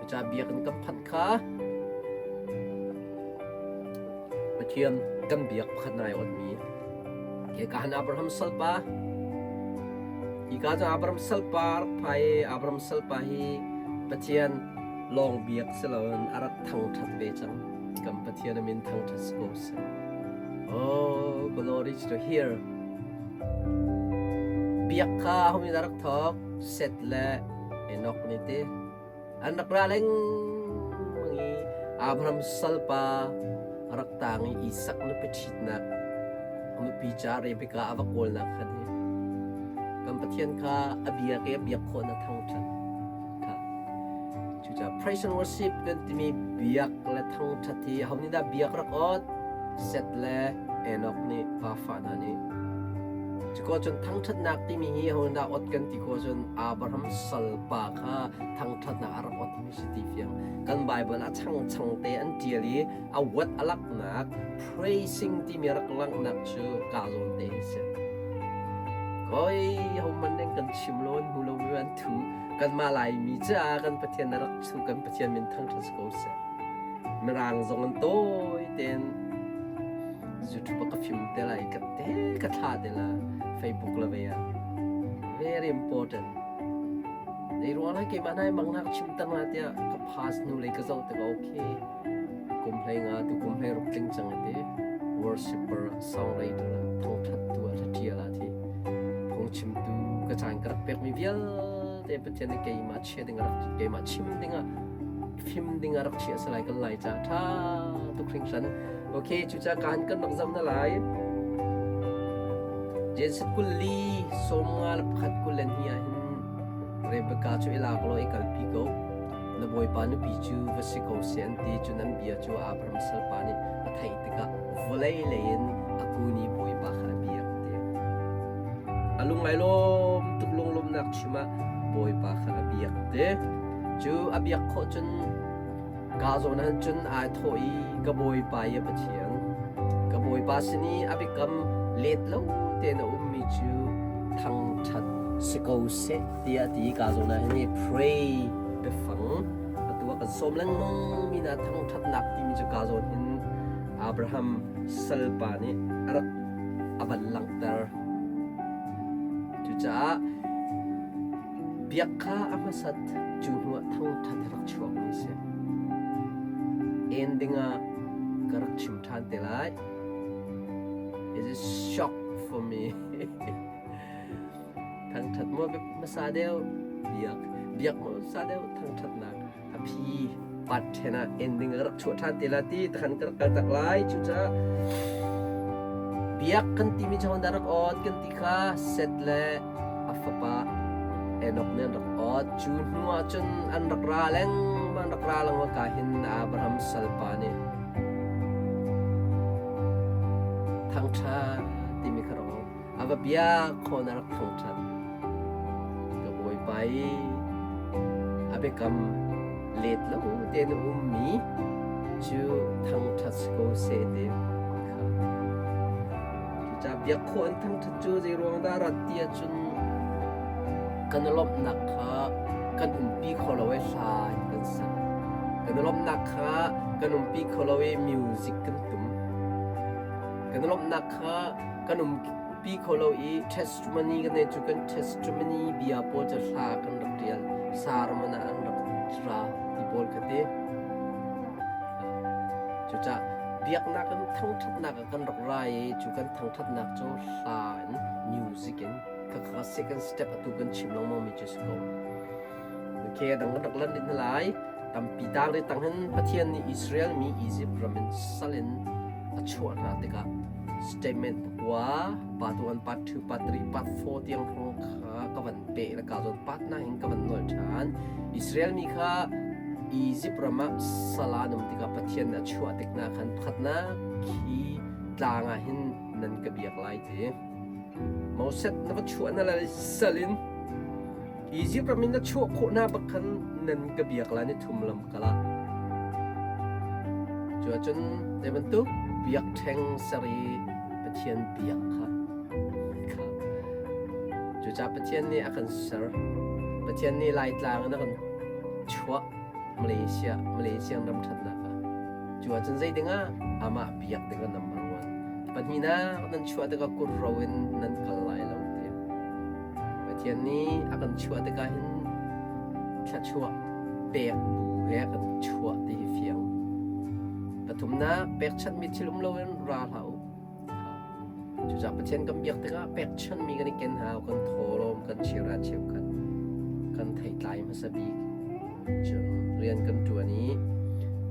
Cucaah biakinn kan phanh kha Pathian kan biak pakhat nai otmi ke ka han Abraham salpa hi ka cu Abraham salpa rak phai i Abraham salpa hi Pathian lawng biak si loin a rak thangṭhat ve cang kan Pathian a min thangṭhat si ko seh oh glory to here biak kha homi dah rak thawk Seth le Enoch nih ti An rak ra lengmang i Abraham salpa a rak taang i Isak nupi ṭhitnak a nupi ca Rebekah a va kawlnak khan hi kan Pathian kha a biak i a biak khawh na thangṭhat kha. Cucaah praise and worship kan timi biak le thangṭhat hi aho nih dah biak rak awt? Seth le Enoch nih pafa hna nih Cuko cun thangṭhatnak timi hi aho dah awt kan ti khawh cun Abraham salpa kha thangṭhatnak a rak awtmi si ti fiang. Kan Bible ah changchang te an ṭial i a wat a laknak praising timi a rak langhnak cu ka zawn te hi si. Koi hohmanh nih kan chim lo an hmu lo mi an thu kanmah Laimi caah kan Pathian a rak thu kan Pathian min thangṭhat si ko seh. Mirang zong an tawi tein YouTube ah ka film te lai ka te ka thla te la Facebook la ve ah very important Zei ruang ah keimah nai mang nak chim tang la tiah ka pass hnu lei ka zoh tikah okay kum hlei nga tu kum hlei ruk tling cang ati worshipper songwriter thangthat tu a ṭial ah thi phungchimtu ka caan ka rak pekmi vialte Pathian nih keimah chia ding rak keimah chim dingah fim ding ah rak chiah salai kan lai ca ṭha tuk hringhran. Okay, cucaah kaan kan rak zoh na lai. Genesis 24 51 ah hin Rebecca cu i lak law i kalpi ko. Na bawipa nupi cu va si ko seh an ti. Cun an bia cu Abraham salpa nih a theih tikah vawlei lei in a kun i Bawipa kha a biak ti. A lung ai lawm tuk lunglawmhnak chim ah Bawipa kha a biak ti. Cu a biak khawh cun Kaa zawn ah cun ai thawh i ka bawipa i a Pathian, ka bawipa sin i a biakam let lo tein a ummi cu thangṭhat si ko seh tiah a ti i kaa zawn ah hin pray biafang atu ah kan sawm lengmang mi hna thangṭhatnak timi cu kaa zawn hin Abraham salpa nih a rak a van langhter. Cucaah Biak kha a hmasat cu hnuah thangṭhat a rak chuakmi a si. En dingah ka rak chim ṭhan te lai. It is shock for me. Thangṭhat maw hmasa deuh? Biak. Biak maw hmasa deuh? Thangṭhatnak a phi part ṭhen ah ending ka rak chuah ṭhan te la ti takhan ka rak kal tak lai. Cucaah biak kan timi cu dah rak awt kan ti kha Seth le a fapa Enoch nih an rak awt. Cu hnu ah cun an rak ra lengmang rak ra lengmang ka hin Abraham salpa nih thangṭha timi kha rak awt. A va biak khawn a rak thangṭhat. Ka bawipa i a biakam let lo tein a ummi cu thangṭhat si ko seh ti kha. Cucaah biak khawh in thangṭhat cu zei ruang dah rat ti ahcun kan i lawmhnak kha kan umpi kho lo i hla in kan sak. Kan i lawmhnak kha kan umpi kho lo i music kan tum. Kan i lawmhnak kha kan umpi kho lo i testimony kan nei cu kan testimony bia pawl cu hla kan rak ṭial sermon ah an rak ra ti pawl kha ti. Cucaah biaknak in thangṭhatnak ah kan rak ra i cu kan thangṭhatnak cu hla in music in khakha second step atu kan chim lengmang mi cu si ko. Okay, dang kan rak lan rih hna lai. Tampi tang ri tang hin Pathian nih Israel mi Egypt ram in sal in a chuah hna tikah statement pakua part 1 part 2 part 3 part 4 tiang hrawng kha ka van peh le ka zawn part 9 in ka van nol ṭhan. Israel mi kha Egypt ram ah sal ah an um tikah Pathian nih a chuah tik hna khan pakhatnak khi tlang ah hin nan ka biak lai ti. Moses na va chuah na lai sal in Egypt ram in na chuah khawh hna bak khan nan ka biak lai ni thum lam kal ah. Cu ahcun zei bantuk biakṭheng ser i Pathian biak kha kha. Cucaah Pathian nih a kan ser. Pathian nih Laitlang in a kan chuah Malaysia Malaysia ram ṭhatnak ah. Cu ahcun zei dingah amah biak ding ah number one. Pahnihnak nan chuah tikah kut ro in nan kal lai lo ti. Pathian nih a kan chuah tikah hin thluachuah pek bu he a kan chuah ti hi fiang. Pathumnak pekchanhmi thil um loin ra hlah u. Cucaah Pathian kan biak tikah pekchanhmi kan i ken hau, kan thawlawm, kan chira cheukhat, kan theitlai hmasa bik. Cun rian kan ṭuan i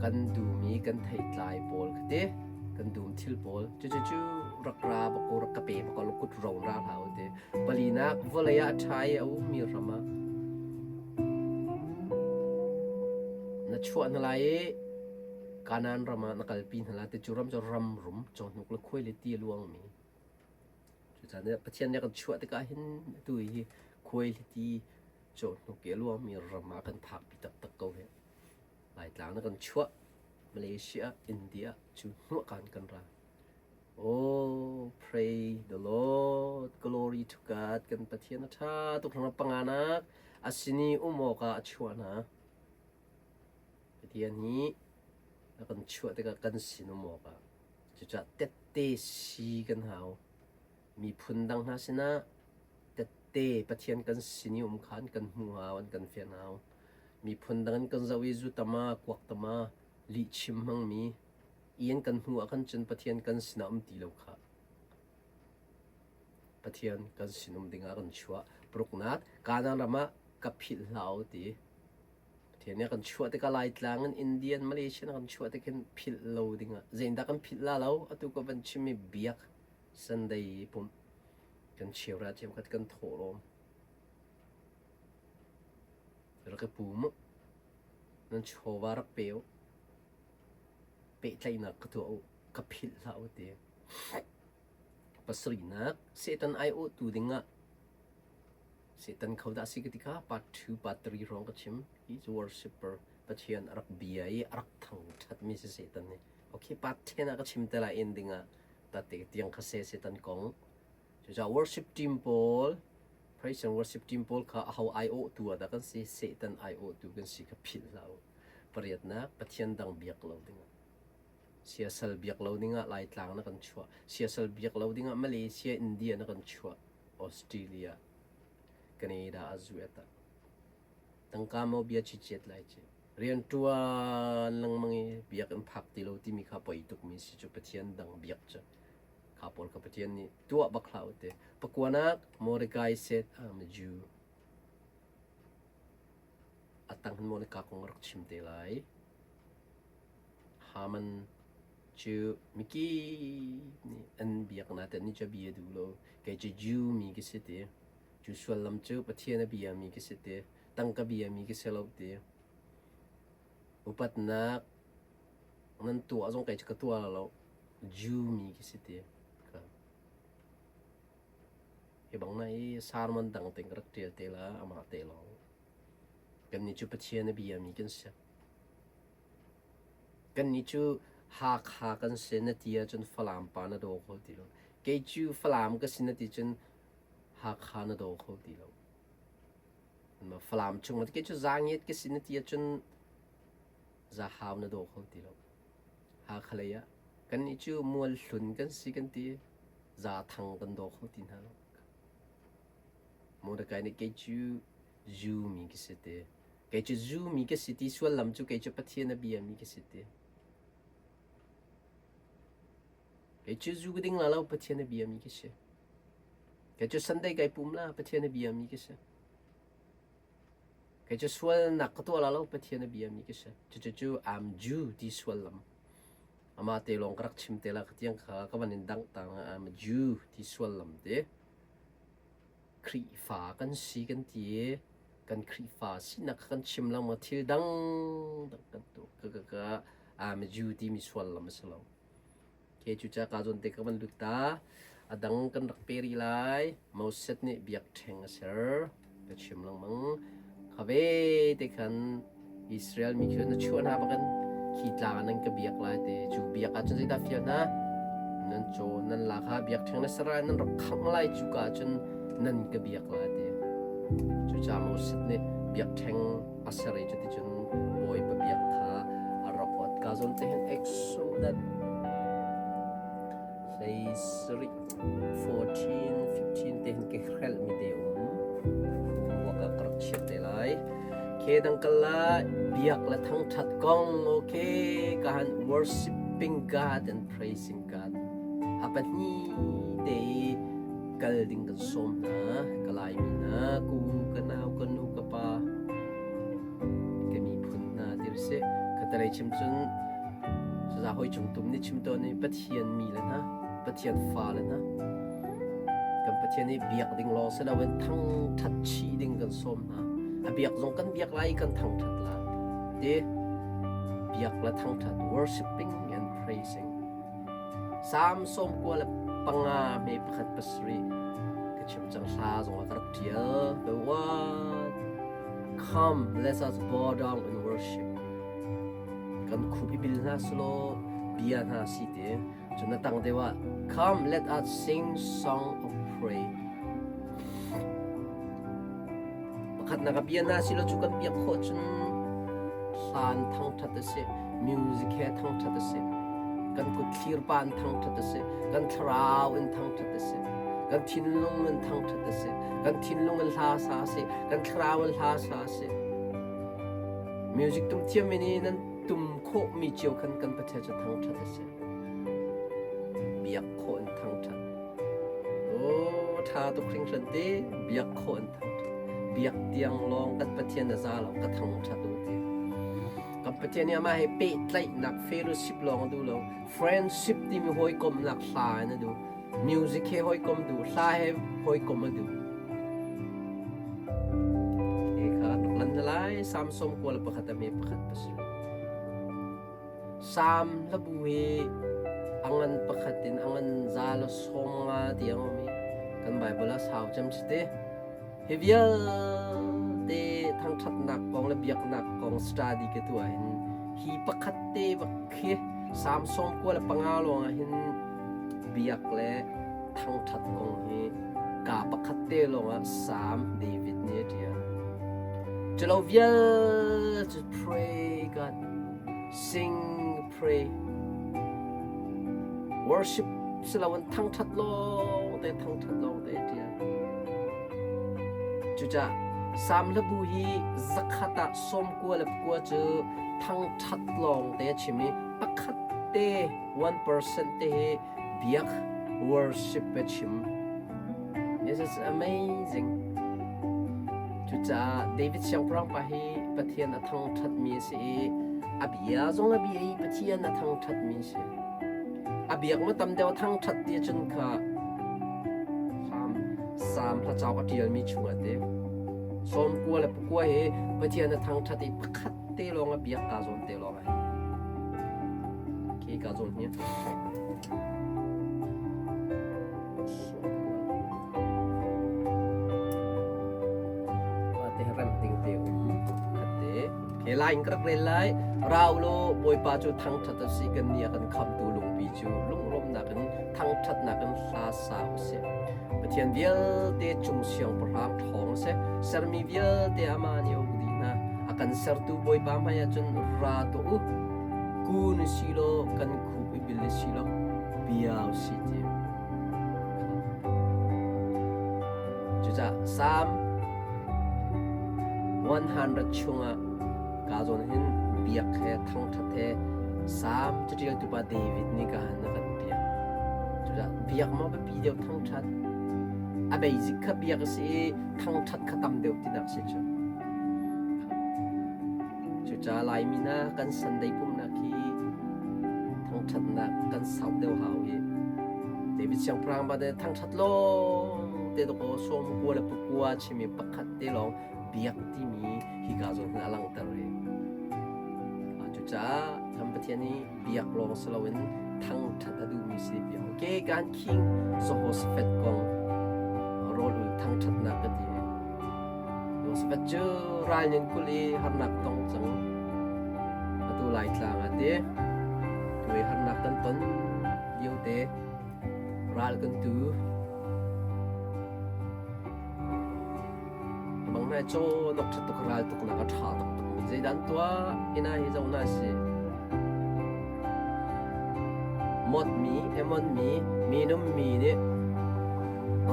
kan dum i kan theitlai pawl kha ti kan dum thil pawl cucu rak ra bak u rak ka pe bak u kut ro ra hlah u ti Palinak vawlei ah a ṭha i a ummi ram ah na chuah hna lai i Kanaan ram ah na kalpi hna lai. Cu ram cu ram rum, cawhnuk le khuai le ti a luangmi. Cucaah Pathian nih a kan chuah tikah hin atu hi khuai le ti, cawhnuk i a luangmi ram ah a kan phakpi taktak ko hih. Laitlang na kan chuah, Malaysia, India cu hnuah kan kan ra. Oh, pray the Lord, glory to God, kan Pathian a ṭha tuk hlang panganak a sin i um awkah a chuah hna. Pathian hi a kan chuah tikah kan sin um awkah cucaah tette si kan hau. Miphun dang hna sinah tette Pathian kan sin i um kha an kan hmu hau, an kan fian hau. Miphun dang in kan zoh i zu tama, kuak tama, lihchim hmangmi, Ian kan hnu ah khan cun Pathian kan sinah um ti lo kha Pathian kan sinum dingah kan chuah. Paruknak, Kanaan ram ah ka philh hlah u ti. Pathian nih a kan chuah tikah Laitlang in Indian, Malaysian a kan chuah tik hin philh lo dingah zeidah kan philh la lo atu ka van chimmi biak Sunday i pumh kan cheuhra cheukhat kan thawhlawm rak i pu mu nan chawva rak pe u pehtlaihnak ka tuah u ka philh hlah u ti pasarihnak Satan aiawhtu dingah Satan kho dah si ka ti kha part 2 part 3 hrawng ka chim he's worshipper Pathian a rak bia i a rak thangṭhat mi si Satan nih okay part 10 ah ka chim te lai ending ah tate tiang kha se Satan kong cucaah worship team pawl praise and worship team pawl kha aho aiawhtu ah dah kan si Satan aiawhtu kan si kha philh hlah u pariatnak Pathian dang biak lo dingah siasal biak lo dingah Laitlang na kan chuah siasal biak lo dingah Malaysia India na kan chuah Australia Canada a zuet ah tangka maw bia chichiat lai ci rianṭuan lengmang i biakinn phak ti lo timi kha poi tukmi si cu Pathian dang biak cu kha pawl kha Pathian nih tuah bak hlah u ti pakuanak Mordecai said I'm a Jew a tang hin Mordecai kong rak chim te lai Haman cu mikip nih an biak nain nih cu a bia duh lo. Kei cu Jew mi ka si ti. Cu sullam cu Pathian a biami ka si ti. Tangka biami ka si lo ti. Upatnak nan tuah zong kei cu ka tuah lo. Jew mi ka si ti. Hi bang na i sermon dang te ka rak ṭial te la amah te lawng. Kannih cu Pathian a biami kan si. Kannih cu Hakha kan si na ti ahcun Falam pa na daw kho ti lo. Kei cu Falam ka si na ti cun Hakha na daw kho ti lo. Falam chung kei cu Zangiat ka si na ti ahcun Zahau na daw kho ti lo. Hakha lei ah kannih cu Mualhlun kan si kan ti Zathang kan daw kho ti hna lo. Mordecai nih kei cu Jew mi ka si ti. Kei cu Jew mi ka si ti sullam cu kei cu Pathian a biami ka si ti. Kei cu zu ka ding la lo Pathian a biami ka si. Kei cu Sunday kai pum la Pathian a biami ka si. Kei cu sualnak ka tuah la lo Pathian a biami ka si. Cucu cu I'm Jew ti sullam. Amah te lawng ka rak chim te la ka tiang kha ka van in dangh tang I'm a Jew ti sullam te. Khrihfa kan si kan ti i kan Khrihfa sinak kha kan chim lengmang thil dangdang kan tuah ka ka ka I'm a Jew timi suallam a si lo. Okay, cucaah ka zawn te ka van lut ta. A dang kan rak pe rih lai. Moses nih biakṭheng a ser. Ka chim lengmang. Kha ve te khan Israel mi khi na chuah hna bakin khi tlang ah nan ka biak lai ti cu biak ahcun zeidah fial hna nan caw nan la kha biakṭheng na ser lai nan rak khangh lai cuka ahcun nan ka biak lai ti cucaah Moses nih biakṭheng a ser i cuticun Bawipa biak kha a rak ot ka zawn te hin Exodus 16 14 15 te hin ke hrelh mi te um homework ah ka rak chiah te lai Ke dang kal la biak le thangṭhat kong okay ka han worshiping God and praising God a pahnih te i kal ding kan sawm hna ka Laimi hna ku ka nau ka nu ka pa ka miphun hna ti si ka talei chim cun saza hoi cung tum nih chim tawn i Pathian mi le hna Pathian fa le hna kan Pathian hi biak ding lawng si loin thangṭhat chih ding kan sawm hna. A biak zong kan biak lai i kan thangṭhat lai. Ti biak le thangṭhat worshiping and praising. Psalm 95 me pakhat pasarih ka chim cang hla zong ah ka rak ṭial. The what? Come, let us bow down and worship. Kan khup i bil hna selaw bia hna si ti. Cun a tang deuh ah, Come, let us sing song of praise. Pakhatnak a bia hna si lo cu kan biak khawh cun hlan thangṭhat a si, music he thangṭhat a si, kan kut thlir pa in thangṭhat a si, kan thlarau in thangṭhat a si, kan thinlung in thangṭhat a si, kan thinlung in hla sa a si, kan thlarau in hla sa a si. Music tum thiammi nih nan tum khawhmi cio khan kan Pathian cu thangṭhat a si. Biak khawh in thangṭhat. Aw, ṭha tuk hringhran te, biak khawh in thangṭhat. Biak tiang lawng kan Pathian a za lo, ka thangṭhat u ti. Kan Pathian nih amah he pehtlaihnak fellowship lawng a duh lo. Friendship timi hawikomhnak hla in a duh. Music he hawikom duh, hla he hawikom a duh. He kha rak lan na lai Salm 91 a me pakhat pasarih. Salm hlabu hi a ngan pakhat in a ngan za le 50 tiang a um i kan Bible ah sau cem si te. Hi vialte thangṭhatnak kong le biaknak kong study ka tuah hin hi pakhat te bak khi Salm 95 lawng ah hin biak le thangṭhat kong hi ka pakhat te lawng ah Salm David nih a ṭial. Culo vial cu pray God, sing pray, worship siloin thangṭhat lawng te thangṭhat lawng te a ṭial. Cucaah Salm hlabu hi zakhat ah 94 cu thangṭhat lawng te a chim i pakhat te 1% te hi biak worship a chim. This is amazing. Cucaah David siangpahrang pa hi Pathian a thangṭhatmi a si i a bia zong a bia i Pathian a thangṭhatmi a si. A biak ma tam deuh a thangṭhat ti cun kha Salm hla cauk a ṭialmi chungah te 90 le pakua hi Pathian a thangṭhat i pakhat te lawng a biak ka zawn te lawng ah khi ka zawn hi te rem ding te um khat te He lai in ka rak rel lai. Rau law Bawipa cu thangṭhat a si kan nih a kan khamtu lungpi cu lunglawmhnak in thangṭhatnak in hla sa u sih. Pathian vialte cung siangpahrang ṭhawng a si. Sermi vialte amah nih a uk dih hna. A kan sertu Bawipa hmaiah cun ra tuah u. Kun u si law kan khup i bil u si law bia u si ti. Cucaah Salm 100 chungah ka zawn hin biak he thangṭhat he Salm caṭialtu pa David nih ka han a kan piak. Cucaah biak maw biapi deuh thangṭhat? A basic kha biak a si i thangṭhat kha tam deuh tinak si cu. Cucaah Laimi hna kan Sunday pumhnak hi thangṭhatnak kan sauh deuh hau i David Siangpahrang bate thangṭhat lawng te dawkaw 90 le pakua chimi pakhat te lawng biak timi hika zawn hin a langhter i cucaah kan Pathian hi biak lawng si loin thangṭhat a duhmi si biak. Okay, kan King Jehoshaphat kong rawl ul thangṭhatnak ka ti. Jehoshaphat cu ral nin kul i harnak tong cang. Atu Laitlang ah te tu i harnak kan ton lio te ral kan tu. Bang nai caw nok ṭhat tuk ral tuk nak a ṭha tuk tuk mi zeidan tuah ina hi zo na si. Mot mi, Emon mi, minum mi nih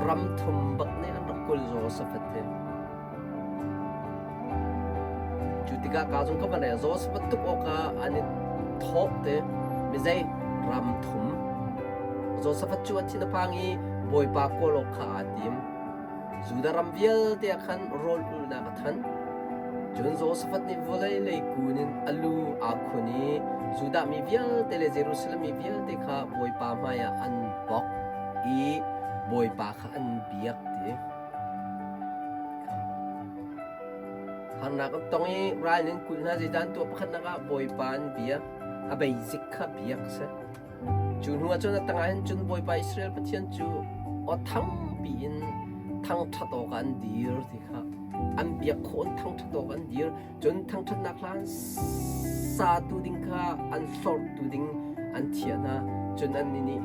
ram thum bak nih an rak kul Josaphat hi. Cu tikah ka zung ka van rel Josaphat tuk awkah an i thawk te mizei ram thum. Josaphat cu a thin a phang i Bawipa kawl awk kha aa tim. Judah ram vialte ah khan rawl ulhnak a than. Cun Jehoshaphat nih vawlei lei kun in a lu aa khun i Judah mi vialte le Jerusalem mi vialte kha Bawipa hmaiah an bok i Bawipa kha an biak ti. Harnak an tong i ral nih an kulh hna zeidah an tuah pakhatnak ah Bawipa an biak a basic kha biak a si. Cu hnuah cun a tangah hin cun Bawipa Israel Pathian cu aw thangpi in thangṭhat awkah an dir ti kha an biak khawh in thangṭhat awkah an dir. Cun thangṭhatnak hla an satu ding kha an hlorhtu ding an thiah hna. Cun annih nih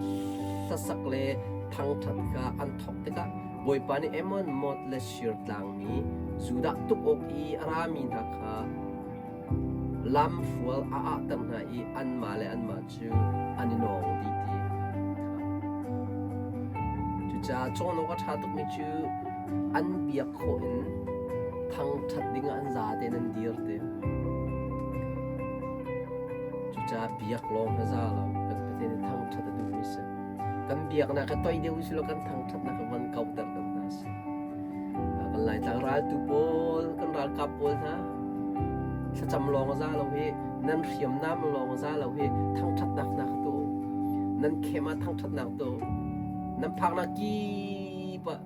hlasak le thangṭhat kha an thawk tikah Bawipa nih Ammon, Moab le Seir tlangmi Judah tuk awk i a rami hna kha Lamhrual a ahter hna i anmah le anmah cu an i nawng dih ti. Cucaah cawn awk a ṭha tukmi cu an biak khawh in thangṭhat dingah an zate in an dir ti. Cucaah biak lawng hi za lo. Kan Pathian hi thangṭhat a duhmi si. Kan biaknak hi toi deuh usih law kan thangṭhatnak hi van kauhter deuh hna sih. Kan Laitlang raltu pawl, kan ralkap pawl hna. Thlacam lawng a za lo hi, nan hriamnam lawng a za lo hi, thangṭhatnak hna kha tuah u. Nan khem ah thangṭhatnak tuah u. Nan phaknak kip ah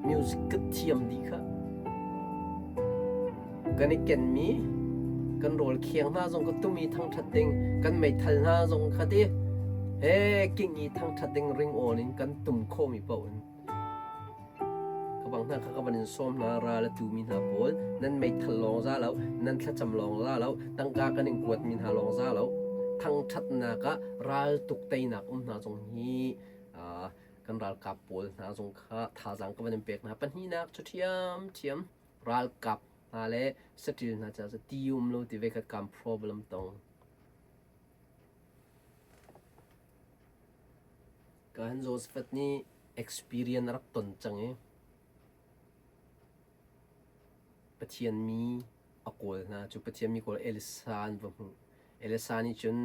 music ka thiam dih kha. Kan i kenmi kan rawl kheng hna zong ka tum i thangṭhat ding, kan meithal hna zong kha ti he king i thangṭhat ding ringawn in kan tum khawhmi paoh in Ka bang hna kha ka van in sawm hna, ral a tumi hna pawl, nan meithal lawng za lo, nan thlacam lawng za lo, tangka kan in kuatmi hna lawng za lo, thangṭhatnak ah raltuk teinak um hna zong hi kan ralkap pawl hna zong kha thazaang ka van in pek hna. Pahnihnak cu ṭhiamṭhiam ralkap hna le saṭil hna caah ti um lo ti veikhat kam problem tong. Kan Joseph nih experience a rak ton cang i Pathian mi a kawl hna. Cu Pathian mi kawl Elisa an va hmuh. Elisa nih cun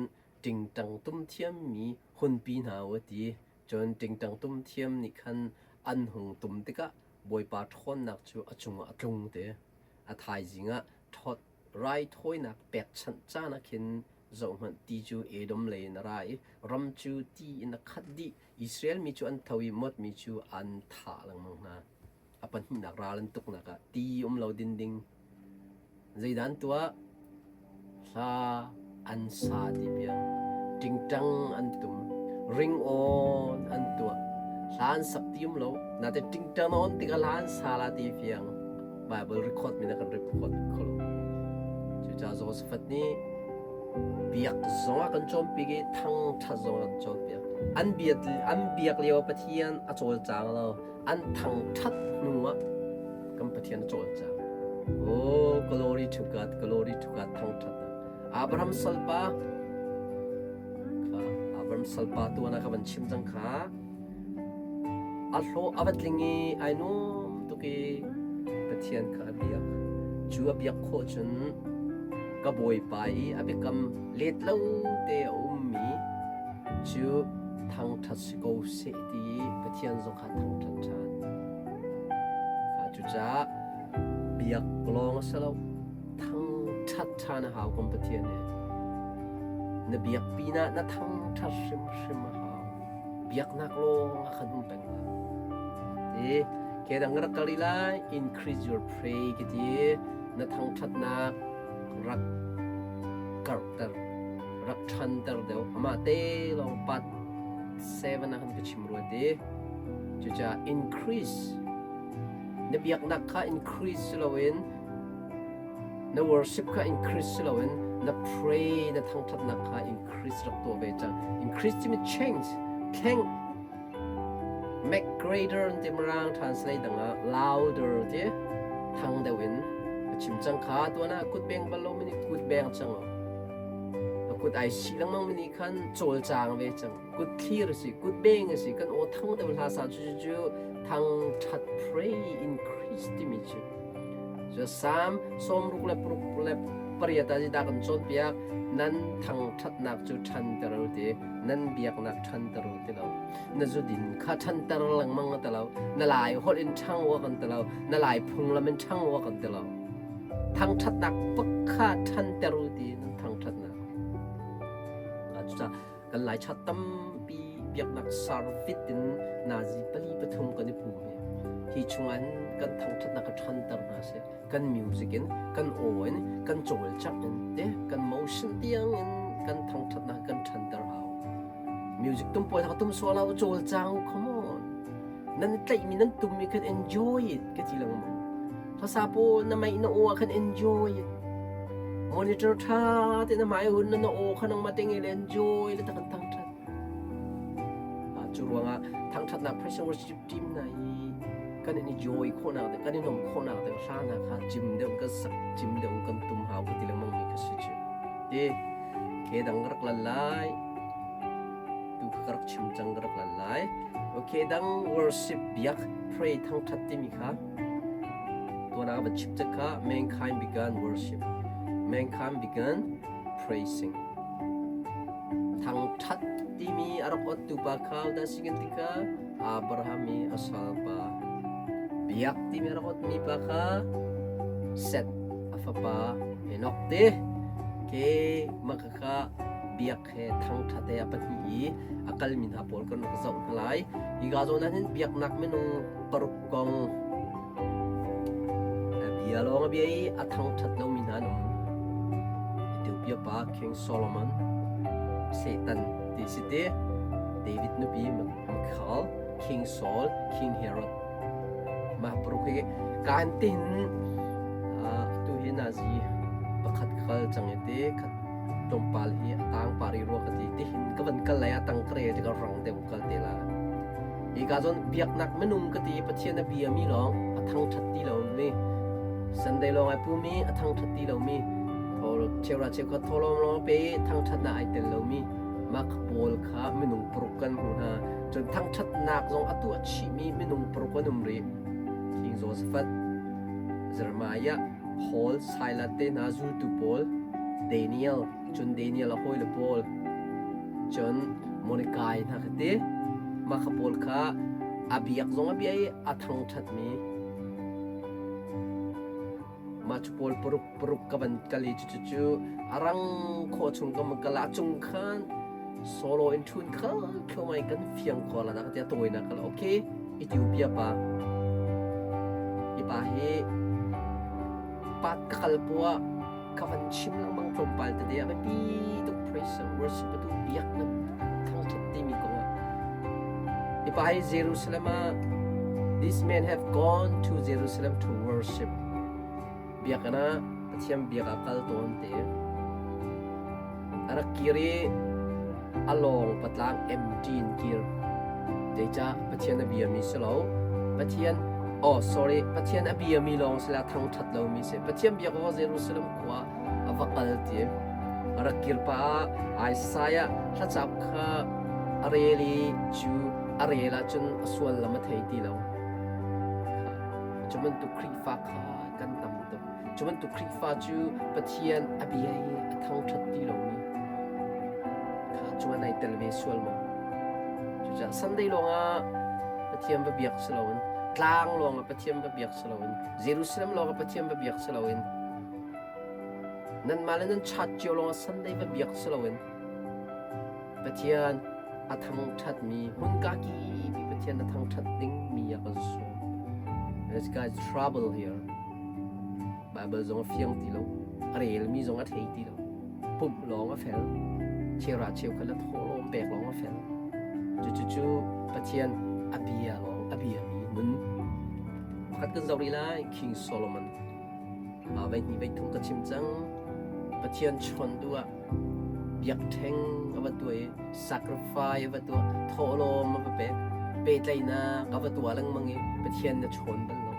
ṭingṭang tum thiammi hunpi hna u a ti. Cun ṭingṭang tum thiam nih khan an hung tum tikah Bawipa ṭhawnnak cu a cungah a tlung te. A thaizing ah ṭhawt raithawinak pekchanh caan ah khin zohhmanh ti cu Edom lei in a ra i ram cu ti in a khat dih. Israel mi cu an tho i Moab mi cu an thah lengmang hna. A pahnihnak ral an tuknak ah ti um lo din ding zeidah an tuah? Hla an sa ti piang, ṭingṭang an tum, ringawn an tuah. Hla an sak ti um lo, nain ṭingṭang na on tikah hla an sa la ti fiang. Bible record mi na kan record kho lo. Cucaah Joseph nih biak zong a kan cawnpiak i thangṭhat zong a kan cawnpiak. An biak, an biak lio Pathian a cawlcang lo. An thangṭhat hnu ah kan Pathian a cawlcang. Oh, glory to God, glory to God, thangṭhat. Abraham salpa kha Abraham salpa tuan ah ka van chim cang kha. A hlawh a va tling i ai nuam tuk i Pathian kha a biak. Cu a biak khawh cun ka bawipa i a biakam let lo te a ummi cu thangṭhat si ko seh ti i Pathian zong kha thangṭhat ṭhan. Kha cucaah biak lawng a si lo, thangṭhat ṭhan a hau kan Pathian he. Na biak pinah na thangṭhat hrimhrim a hau. Biaknak lawng ah khan um peng hlah. Ti ke dang rak kal lai increase your pray ki ti na thangṭhatnak rak karhter rak ṭhanter deuh amah te lawng part 7 ah khan ka chim rua ti cucaah increase na biaknak kha increase si loin Na worship kha increase si loin na pray na thangṭhatnak kha increase rak tuah ve cang. Increase timi change, thleng, make greater ti mirang translate dangah louder ti thang deuh in a chim cang kha tuan ah kut beng bal lo mi nih kut beng cang o. A kut ai si lengmang mi nih khan cawlcang ve cang. Kut thlir a si, kut beng a si, kan aw thang deuh hla sa cu cu thangṭhat pray increase timi cu. Cu Salm 68 ah dah kan cawnpiak nan thangṭhatnak cu ṭhanter u ti nan biaknak ṭhanter u ti lo na zudin kha ṭhanter lengmang ti lo na lai holh in ṭhang wa kan ti lo na lai phunglam in ṭhang wa kan ti lo thangṭhatnak bak kha ṭhanter u ti nan thangṭhatnak cucaah kan lai chat tampi biaknak sarvit in nazi pali pathum kan i pum hi hi chungah hin kan thangṭhatnak ka ṭhanter hna seh kan music in kan aw in kan cawlcangh in te kan motion tiang in kan thangṭhatnak kan ṭhanter hau music tum pawl tum sual lo cawlcang come on nan i tlaihmi nan tummi khan enjoy it ka ti lengmang hlasa pawl na meih na aw ah khan enjoy it monitor ṭha te na hmai hun na aw kha nangmah te ngei le enjoy le tak an thangṭhat cu ruangah thangṭhatnak praise and worship team hna hi kan in enjoy khawhnak ding kan i nuamh khawhnak ding hla hna kha cim deuh kan sak cim deuh kan tum hau ka ti lengmang mi kha si cu ti ke dang rak lan lai tu ka rak chim cang ka rak lan lai okay dang worship biak pray thangṭhat timi kha tuan ah va chip cak kha mankind began worship mankind began praising thangṭhat timi a rak ottu pa kha dah si kan ti kha Abraham i a salpa biak timi a rak otmi pa kha Seth a fapa. fapa Enoch te ke makaka biak he thangthat he a pahnih i a kalmi hna pawl kan rak zoh hna lai. Hi ka zawn ah hin biaknak minung paruk kong bia lawng a bia i a thangthat lomi hna an um. Ethiopia pa King Solomon, Satan ti si te, David nupi Michal, King Saul, King Herod. Mah paruk hi kaan tin atu hi nazi pakhat kal cang i te khat tlawmpal hi a tang par i rua ka ti tihin ka van kal lai a tang ka re tikah rang deuh kal te la. Hi ka zawn biaknak minung ka ti Pathian a bia mi lawng a thangthat ti lo mi Sunday lawng ai pumi a thangthat ti lo mi thawl cheura cheukhat thawlawm lawng pe i thangthatnak ai tel lo mi mak pawl kha minung paruk kan hmu hna. Cun thangthatnak zong a tuah chihmi minung paruk an um rih. King Josaphat, Jeremiah, Paul, Silas te hna zultu pawl, Daniel, cun Daniel a hawile pawl, cun Mordecai hna kha ti. Mah kha pawl kha a biak zong a bia i a thangṭhatmi mah cu pawl paruk paruk ka van kal i cucu a rang khawh chung ka van kal a cung khan solo in ṭhun kha thluamai kan fiang ko la dah tiah tawinak ka la okay Ethiopia pa hi pa hi pat ka kal poah ka van chim lengmang tlawmpal tete a biapi tuk praise and worship tu biak na thangthat timi kong ah hi pa hi Jerusalem ah this man have gone to Jerusalem to worship biakinn ah Pathian biak ah kal tawn te a rak kir i a lawng patlang empty in kir zeicah Pathian a biami si lo Pathian oh sorry Pathian a biami lawng si la thangthat lomi si Pathian biak awk Jerusalem khua a va kal ti a rak kir pa ah Isaiah hlacap kha a rel i cu a rel ahcun a sual lam a thei ti lo cu bantuk Khrihfa kha kan tam tuk. Cu bantuk Khrihfa cu Pathian a bia i a thangṭhat ti lomi kha cu an ai tel ve sual maw? Cucaah Sunday lawngah Pathian va biak si loin tlang lawngah Pathian va biak si loin Jerusalem lawngah Pathian va biak si loin nanmah le nan chat cio lawngah Sunday va biak si loin Pathian a thangṭhatmi hmunka kip i Pathian a thangṭhat dingmi ah kan sawm. This guy's trouble here. Bible zong a fiang ti lo. A relmi zong a thei ti lo. Pumh lawng a fel. Cheura cheukhat le thawhlawm pek lawng a fel. Cucu Pathian a bia lawng a biami nun. Pakhat kan zoh rih lai King Solomon. Vei hnih vei thum ka chim cang. Pathian chawn duh ah biakṭheng a va tuah i sacrifice a va tuah, thawhlawm a va pek, pehtlaihnak a va tuah lengmang i Pathian na chawn bal lo.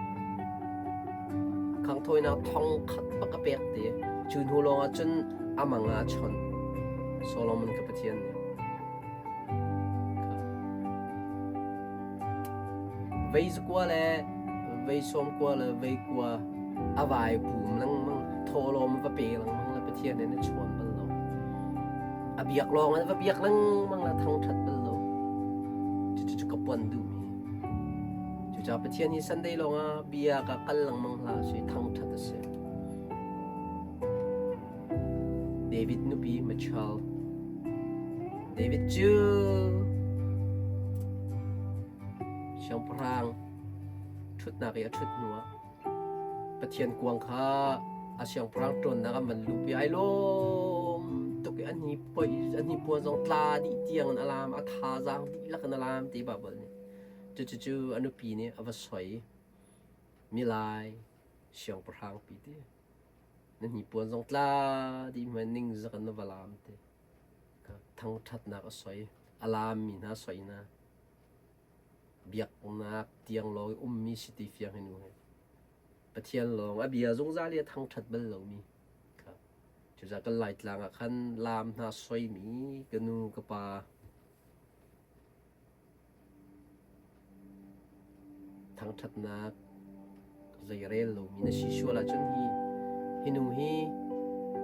Khangthawinak thong khat bak a pek te. Cu hnu lawng ah cun a mang ah a chawnh. Solomon ka Pathian nih. Vei zakua le vei sawmkua le vei kua a vai pum lengmang, thawhlawm va pe lengmang le Pathian nih na chawn bal lo. A biak lawng in va biak lengmang le thangṭhat bal lo. Cucu ka pon duhmi. Cucaah Pathian hi Sunday lawngah bia ka kal lengmang hlah si, thangṭhat a si. David nupi Michal. David cu siangpahrang ṭhutnak i a ṭhut hnuah Pathian kuang kha a siangpahrang ṭawnnak an van luhpi ai lawm tuk i an hnipuan zong tla dih tiang in a laam a thazaang dihlak in a laam ti Baibal nih. Cucu a nupi nih a va soi milai siangpahrang pi ti. Na hnipuan zong tla dih hmanh ningzak in na va laam ti. Thangṭhatnak a soi, a laammi hna soi hna. Biaknak tiang lawng i ummi si ti fiang hi nu hi. Pathian lawng a bia zungzal i a thangṭhat bal lomi. Cucaah kan Laitlang ah khan laam hna soimi ka nu ka pa Thangṭhatnak zeirel lomi na si sual ahcun hi hi nu hi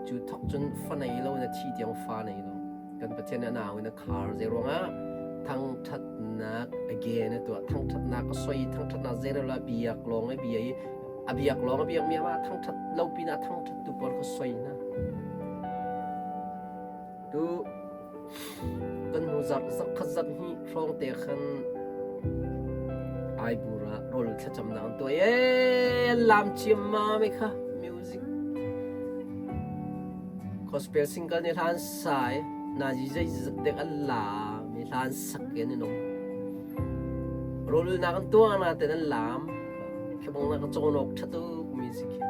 cu thawk cun fa nei lo na thi tiang fa nei lo. Kan Pathian nih a nau in a khar. Zeiruangah thangṭhatnak again a tuah. Thangṭhatnak a soi, thangṭhatnak zeirel ah biak lawng i bia i. A biak lawng a biakmi amah thangṭhat lo pinah thangṭhattu pawl kha soi hna. Tu kan hnu zarh zarhkhat zarh hnih hrawng te khan Aibur ah rawl thlacamnak an tuah i ee lam ciammam i kha music gospel single nih hla an sa i nazi zeizat dek an laam i hla an sak i an i nom. Rawlulnak an tuah nain an laam. Khabongnak a cawn awk ṭha tuk mi si khi.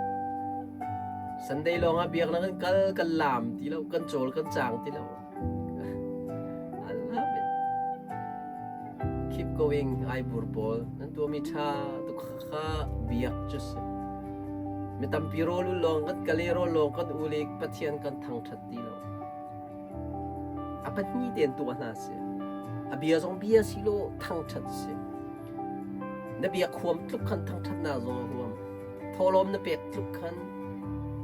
Sunday lawng ah biaknak kan kal kan laam ti lo, kan cawl kan caang ti lo. I love it. Keep going ai bur pawl. Nan tuahmi ṭha tuk kha biak cu si. Mi tampi rawl ul lawng kan kal i rawl lawng kan ul i Pathian kan thangṭhat ti lo. A pahnih tein tuah hna si. A bia zong bia si law thangṭhat si. Na biak huam tluk khan thangṭhatnak zong a huam. Thawhlawm na pek tluk khan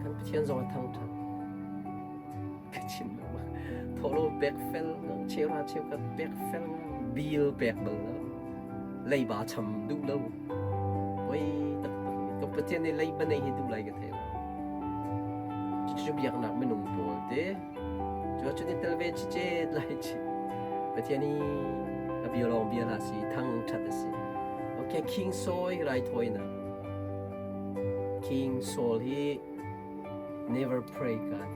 kan Pathian zong a thangṭhat. Ka chim lo. Thawhlawm pek fel ngang, cheuhra cheukhat pek fel ngang, bill pek bal lo. Leiba cham duh lo. Poi taktak. Kan Pathian nih leiba nei hi duh lai ka thei lo. Cucu biaknak minung pawl te cu ahcun i tel ve cicet lai ci. Pathian i a bia lawng bia hlah si thangṭhat a si. Okay, King Saul raithawinak. King Saul hi never pray God.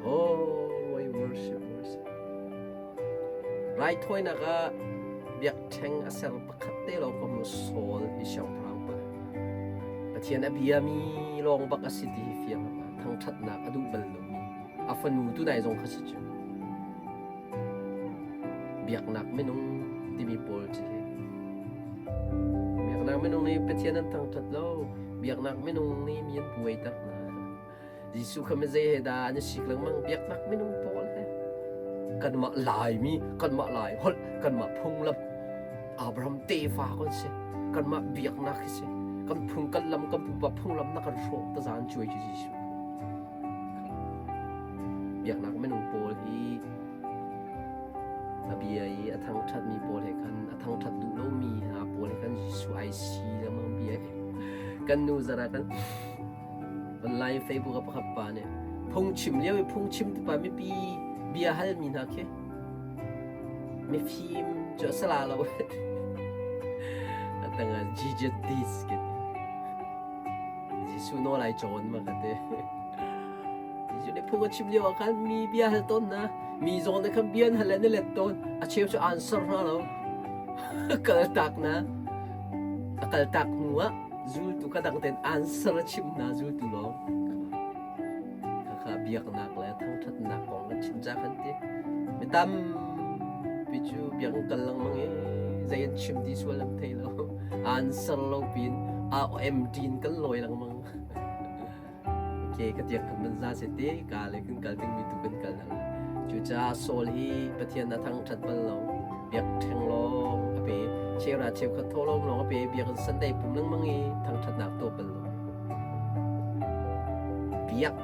Oh, we worship, worship. Raithawinak ah biakṭheng a ser pakhat te lawng ka hmu Saul hi siangpahrang pa. Pathian a biami lawng bak a si ti hi fiang a pa. Thangṭhatnak a duh bal lomi a fanu tunai zong kha si cu. Biaknak minung timi pawl cu hi. Biaknak minung nih Pathian an thangṭhat lo. Biaknak minung nih mi an buaiter hna. Jesuh kha mizei he dah an i sik lengmang biaknak minung pawl he kanmah Laimi kanmah Lai holh kanmah phunglam Abraham tefa kan si kanmah biaknak hi si kan phung kan lam kan pupa phunglam na kan hrawh ta zan cuai cu Jesuh biaknak minung pawl hi a bia i a thangṭhatmi pawl he khan a thangṭhat duh lomi hna pawl he khan Jesuh ai si lengmang bia kan nu zara kan Online Facebook ah pakhat pa nih phungchim lio i phungchim tu pa mipi bia halmi hna khi mifim cu a si la lo. Atanga Jesus this ke Jesuh nawl ai cawn ma ka ti. Jesuh nih phung a chim lio ah khan mi bia hal tawn na mi zawn na khan bia an hal le na let tawn a cheu cu answer hna lo kal tak na a kal tak hnu ah Zultu ka dang tein answer a chimh hna zultu lawng. Khakha biaknak le thangṭhatnak kong kan chim ca kan ti. Mi tampi cu biak kal lengmang i zei an chim ti sual an thei lo. Answer lo pin a empty in kan lawi lengmang. Okay, ka tiang kan man za se te ka le kan kal dingmi tu kan kal hna lai. Cucaah Saul hi Pathian a thangṭhat bal lo. Biak ṭheng lawng a pe. Cheuhra cheukhat thawhlawm lawng a pe. Biakinn Sunday pum lengmang i thangṭhatnak tuah bal lo. Biak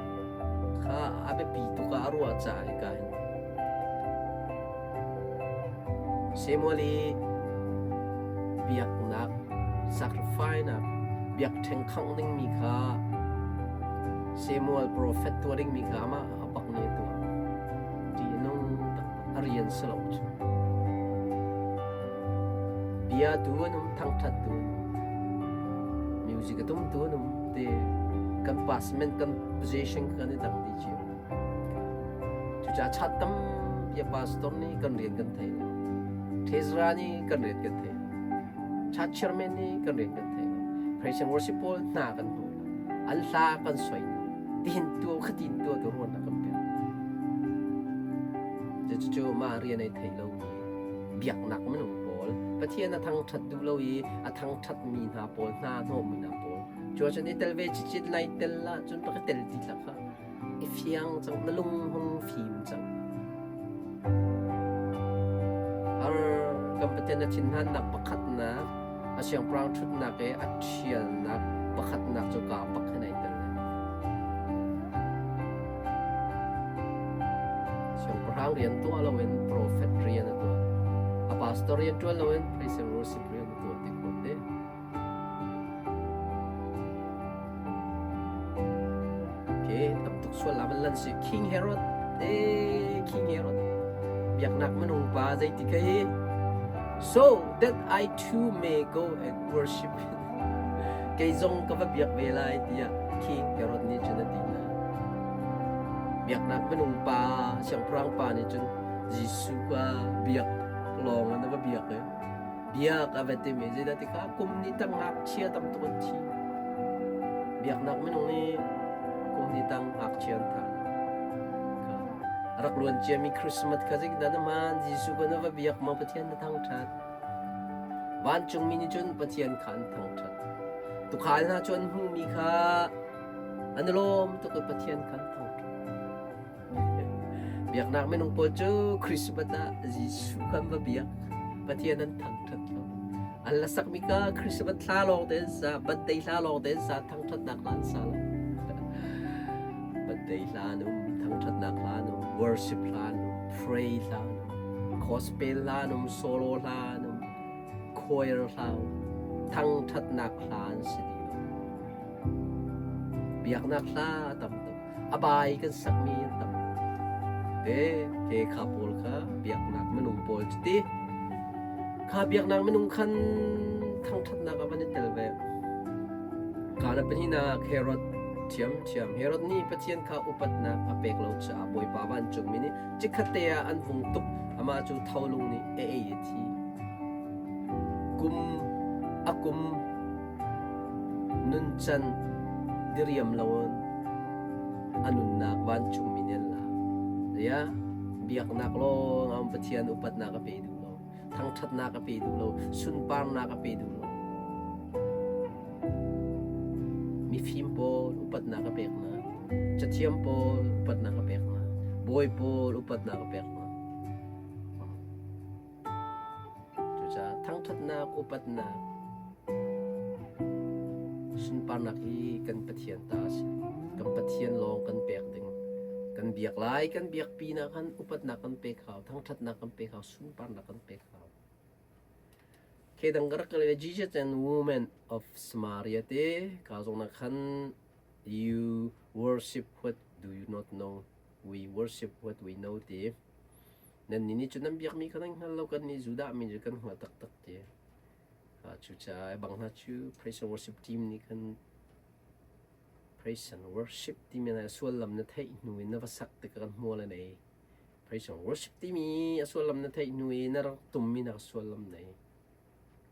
kha a biapi tuk ah a ruah caah hika hin Samuel i biaknak sacrifice-nak biakṭheng khangh dingmi kha Samuel profet tuah dingmi kha amah a bak nih a tuah. Ṭih a nung taktak. A rian si lo cu. Bia tu an um, thangṭhat tu an um, music a tum tu an um ti kan basement kan position kan i dang dih cio. Cucaah chat tampi a pastor nih kan rian kan thei lo. Thezra nih kan rian kan thei lo. Church chairman nih kan rian kan thei lo. Praise and worship pawl hna kan hnu lo. An hla kan soi lo. Tihin tu khatin tu tu ruan kan pek. Cucu mah rian ai thei lo mi biaknak minung pawl Pathian a thangṭhat duh lo i a thangṭhatmi hna pawl hna hnawhmi hna pawl cu ahcun i tel ve cicit lai tel ah cun rak i tel ti tla kha I fiang cang, na lung hung fim cang. Har kan Pathian a thinhannak pakhatnak, a siangpahrang ṭhutnak i a ṭhialnak pakhatnak cu kaa pak hin ai tel. Siangpahrang rian tuah loin profet rian a tuah. A pastor rian ṭuan loin praise and worship rian a tuah ti khawh te. tuk sual la van lan si. King Herod, eh King Herod, biaknak minung pa zeiti ka hi? So that I too may go and worship him. Kei zong ka va biak ve lai tiah King Herod nih cun a ti hna. Biaknak minung pa, siangpahrang pa nih cun Jesuh kha biak lawng in a va biak i biak a va tim i zeidah tikah kum nih tang ngakchia tam tuk an thi. Biaknak minung nih kum nih tang ngakchia an thah. Rak luan ciami Christmas kha zeitindah na hman? Jesuh kha na va biak maw? Pathian na thangṭhat. Vancungmi nih cun Pathian kha an thangṭhat. Tuukhal hna cu an hmuhmi kha an i lawm tuk i Pathian kha an thangṭhat. Biaknak minung pawl cu Christmas ah Jesuh kha an va biak. Pathian an thangṭhat lo. An la sakmi kha Christmas thla lawng te an sa, birthday hla lawng te an sa, thangṭhatnak hla an sa lo. Birthday hla an um, thangṭhatnak hla an um, worship hla an um, pray hla an um, gospel hla an um, solo hla an um, choir hla um, thangṭhatnak hla an si dih lo. Biaknak hla a tam tuk. A bai kan sakmi an tam. Te he kha pawl kha biaknak minung pawl cuti kha biaknak minung khan thangṭhatnak ah van i tel ve. Kana pahnihnak Herod ṭhiamṭhiam. Herod nih Pathian kha upatnak a pek lo caah Bawipa vancungmi nih chikkhatte ah an vung tuk. Amah cu tholung nih a ei i a thi. Kum a kum Nuncan diriam loin a nunnak vancungmi nih an lak. Zeiah biaknak lawng ah Pathian upatnak a pe duh lo, thangṭhatnak a pe duh lo, sunparnak a pe duh lo. Mifim pawl upatnak a pek hna, cathiam pawl upatnak a pek hna, bawi pawl upatnak a pek hna. Cucaah thangṭhatnak, upatnak, sunparnak hi kan Pathian ta a si. Kan Pathian lawng kan pek ding. Kan biak lai, kan biak pinah khan upatnak kan pek hau, thangṭhatnak kan pek hau, sunparnak kan pek hau. Khi dang ka rak kal i Jesus and woman of Samaria te ka zong na khan you worship what do you not know we worship what we know ti Nannih nih cun nan biakmi kha nan hngal lo, kannih Judah mi cu kan hngalh taktak ti. Cucaah bang hna cu praise and worship team nih khan praise and worship timi na sullam na theih hnu in na va sak tikah kan hmual a nei. Praise and worship timi a sullam na theih hnu i na rak tummi nak sullam nei.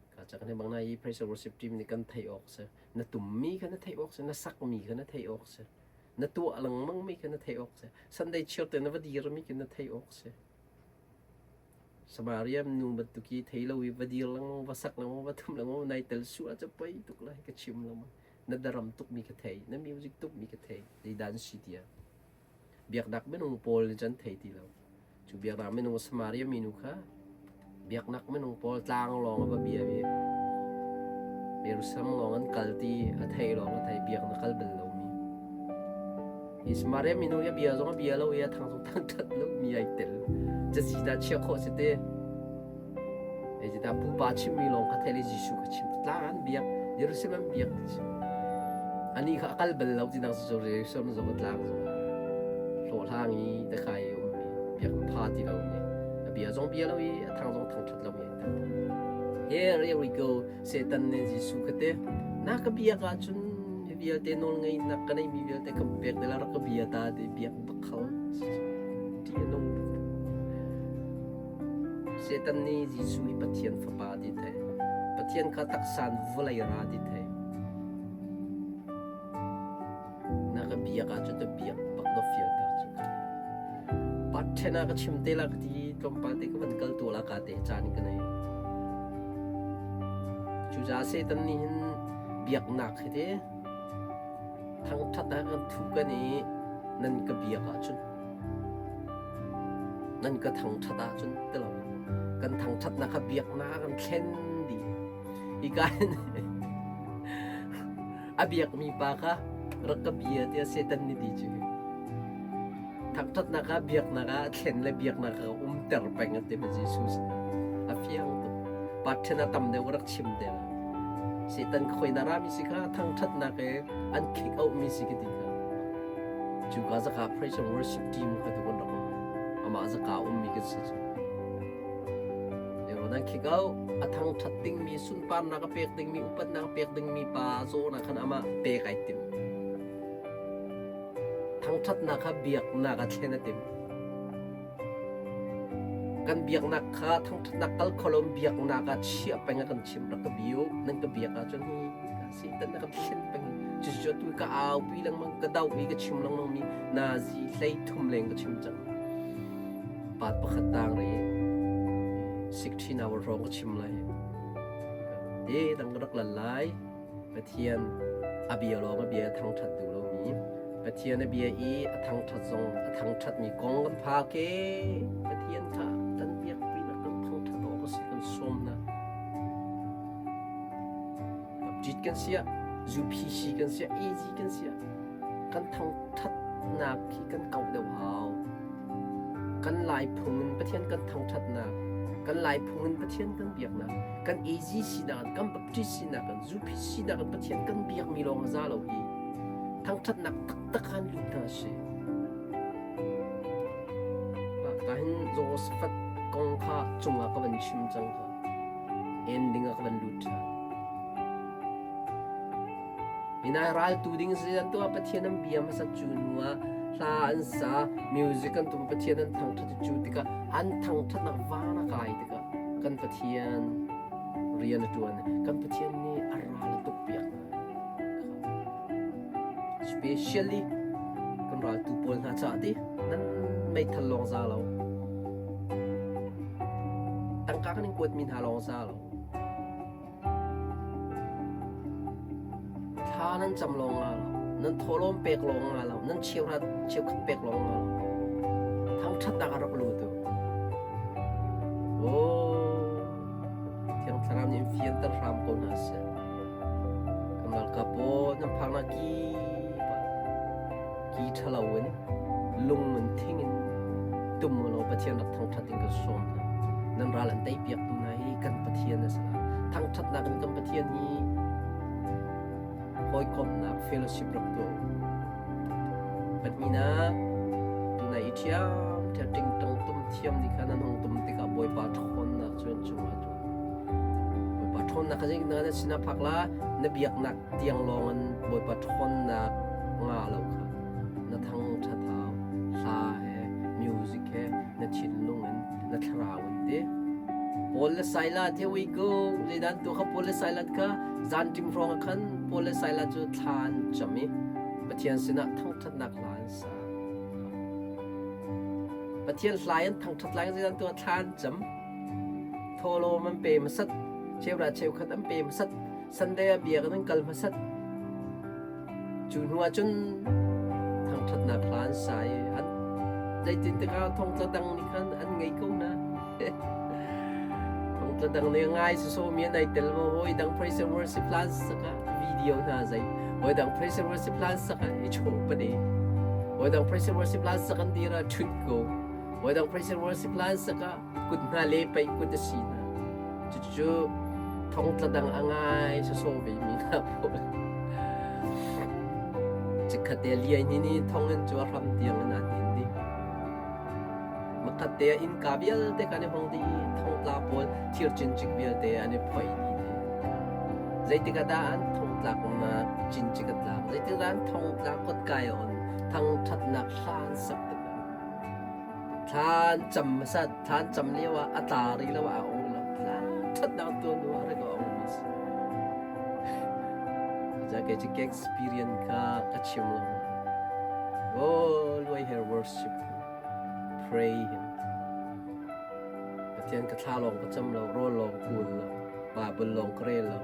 Ka cak ne bang na i praise and worship team nih kan theih awk si. Na tummi kha na theih awk si, na sakmi kha na theih awk si. Na tuah lengmang mi kha na theih awk si. Sunday chiar te na va dir mi khi na theih awk si. Samaria nu bantuk i thei lo i va dir lengmang, va sak lengmang, va thum lengmang, nai tel su ah cu poi tuk lai ka chim lengmang. Na daram tuk mi ka thei, na music tuk mi ka thei. Zeidah an si tiah. Biaknak minung pawl nih cun thei ti lo. Cu biaknak minung Samaria minu kha biaknak minung pawl tlang lawng a va bia i Jerusalem lawng an kal ti a thei lawng a thei biaknak kal bal lomi. Hi Samaria minu hi a bia zong a bia lo i a thang zong thang ṭhat lo mi ai tel. Cazi dah chiah khawh si te. Zeidah pupa chimmi lawng kha theih le Jesuh kha chim. Tlang an biak, Jerusalem an biak ti si. Anih kha a kal bal lo ti nak cu Jerusalem zong a tlang zong. Hlawhhlang i takhai i ummi biak pha ti lo ni. A bia zong bia lo i a thang zong thang ṭhat lo mi. Here, here we go. Satan nih Jesuh kha te, na ka biak ahcun hi vialte nawl ngeinak ka neihmi vialte kan pek te la rak ka bia ta ti biak bak kho. Ṭih a nung tuk. Satan nih Jesuh hi Pathian Fapa ti thei. Pathian kha taksa in vawlei ra ti thei. Na ka biak ahcun na biak bak na fialter cu. Pathen ah ka chim te la ka ti tlawmpal te ka van kal tu la ka te caan ka nei. Cucaah Satan nih hin biaknak hi te thangṭhat ah kan thu kan i nan ka biak ahcun nan ka thangṭhat ahcun ti lo kan thangṭhatnak kha biaknak ah kan thlen dih. Hika hin a biakmi pa kha rak ka bia tiah Satan nih ti cu. Thangṭhatnak ah biaknak ah a thlen le biaknak ah umter peng a ti ma Jesuh a fiang tuk. Pathian a tam deuh rak chim te la. Satan khoi na rami si kha thangṭhatnak e an kick out mi si ka ti kha. Cuka zaka praise and worship team kha tu kan rak um. Amah zaka ummi kan si cu. Nan khi ko a thangṭhat dingmi sunparnak a pek dingmi upatnak a pek dingmi pa zawn ah khan amah pek ai tim. Thangṭhatnak kha biaknak a thlen a tim. Kan biaknak kha thangṭhatnak kal kho lo biaknak ah chiah peng a kan chim rak ka biu nan ka biak ahcun hi Satan na kan thlen peng. Cucu tu ka aupi lengmang ka do i ka chim lengmang mi nazi hlei thum leng ka chim cang. Pat pakhat tang ri 16 hour hrawng ka chim lai. Te dang ka rak lal lai. Pathian a bia lawng a bia thangṭhat duh lomi Pathian a bia i a thangṭhat zong a thangṭhatmi kong kan phak i Pathian kha kan biak pinak kan thangṭhat awk a si kan sawm hna. Baptist kan siah, UPC kan siah, AG kan siah, kan thangṭhatnak hi kan kauh deuh hau. Kan Lai phung in Pathian kan thangṭhatnak, kan Lai phung in Pathian kan biaknak, kan AG sinak, kan Baptist sinak, kan UPC sinak in Pathian kan biakmi lawng a za lo hi. Thangṭhatnak taktak han lut hna si. Ka hin Joseph kong kha cungah ka van chim cang kha. Ending ah ka van lut ṭhan. Hinai raltu ding si an tuah Pathian an bia hmasat cu hnu ah hla an sa music an tum Pathian an thangṭhat cu tikah an thangṭhatnak van a kai tikah kan Pathian rian a ṭuan kan Pathian nih a ral a tuk piak hna Especially kan raltu pawl hna caah ti nan meithal lawng za lo tangka kan in kuatmi hna lawng za lo thla nan cam lawng nga lo nan thawhlawm pek lawng nga lo nan cheuhrat cheukhat pek lawng nga lo thangṭhatnak a rak lut u oh Thiang Thlarau nih in fianter hram ko hna seh. Kan ralkap pawl nan phaknak kip ah ki ṭhalo in lung in thing in tum law Pathian rak thangṭhat in kan sawm hna. Nan ral an teipiaktu hna hi kan Pathian a si lai. Thangṭhatnak in kan Pathian hi hawikomhnak fellowship rak tuah u. Pahnihnak, tunai i ṭhiam ṭhiam ṭingṭang tum thiam nih khan an hung tum tikah Bawipa ṭhawnnak cu an cungah a ṭuan. Bawipa ṭhawnnak kha zeitindah na sinah phak la na biaknak tiang lawng in Bawipa ṭhawnnak nga lo kha na thangṭhat hau hla he music he na thinlung in na thlarau in ti. Paul le Silas here we go zeidan tu kha Paul le Silas kha zanṭim hrawng ah khan Paul le Silas cu thla an cam i Pathian sinah thangṭhatnak hla an sa. Pathian hla in thangṭhat lai zeidan tu thla an cam. Thawhlawm an pe hmasat, cheuhra cheukhat an pe hmasat, Sunday ah biakinn an kal hmasat. Cu hnu ah cun thangṭhatnak hla an sa i an zeitin tikah thongtla dang nih khan an ngei ko hna. Thongtla dang nih ngai sawsawmi an ai tel maw hawi dang praise and worship hla an sak ah video hna zei hawi dang praise and worship hla an sak ah i chawh pade hawi dang praise and worship hla an sak an dir ah ṭhut ko hawi dang praise and worship hla an sak ah kut hna le paih kut a si hna. Cucu thongtla dang a ngai sawsawh ve mi hna pawl. Chikkhat te liai ni ni thong in cu a hram tiang in aa hnin dih. Makhat te ah innka vialte kan i hong dih i thongtla pawl thir cincik vialte an i phoih dih te. Zeitik ah dah an thongtlak nak cincik a tlak, zeitik dah an thongtla kotkai a on, thangṭhatnak hla an sak tikah Thla an cam hmasa thla an cam lio ah a tla rih lo ah a ong lo. Thla ṭhatnak tuan hnu ah rik a ong mi si. Ca kei cu ka experience kha ka chim lo. Oh, luai here worship him, pray him. Pathian ka thla lawng ka cam lo, rawl lawng ka ul lo, Bible lawng ka rel lo.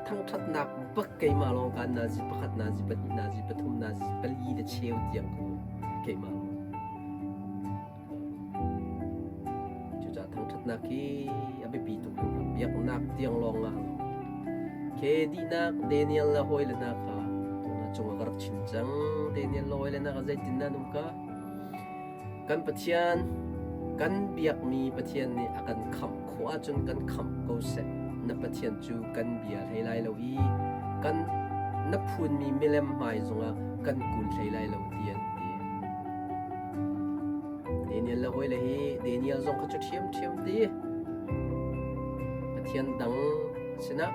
Thangṭhatnak bak keimah lawng kaan nazi pakhat, nazi pahnih, nazi pathum, nazi pali le cheu tiang ka um keimah lawng. Cucaah thangṭhatnak hi a biapi tuk hringhran. Biaknak tiang lawng ah lo. Ke dihnak Daniel le hawile hna kha tuna cungah ka rak chim cang. Daniel le hawile hna kha zeitin nan um ka? Kan Pathian, kan biakmi Pathian nih a kan khamh khawh ahcun kan khamh ko seh. Na Pathian cu kan bia hlei lai lo i kan na phunmi milem hmai zongah kan kun hlei lai lo. Hawile hi Daniel zong kha cu ṭhiamṭhiam ti. Pathian dang sinah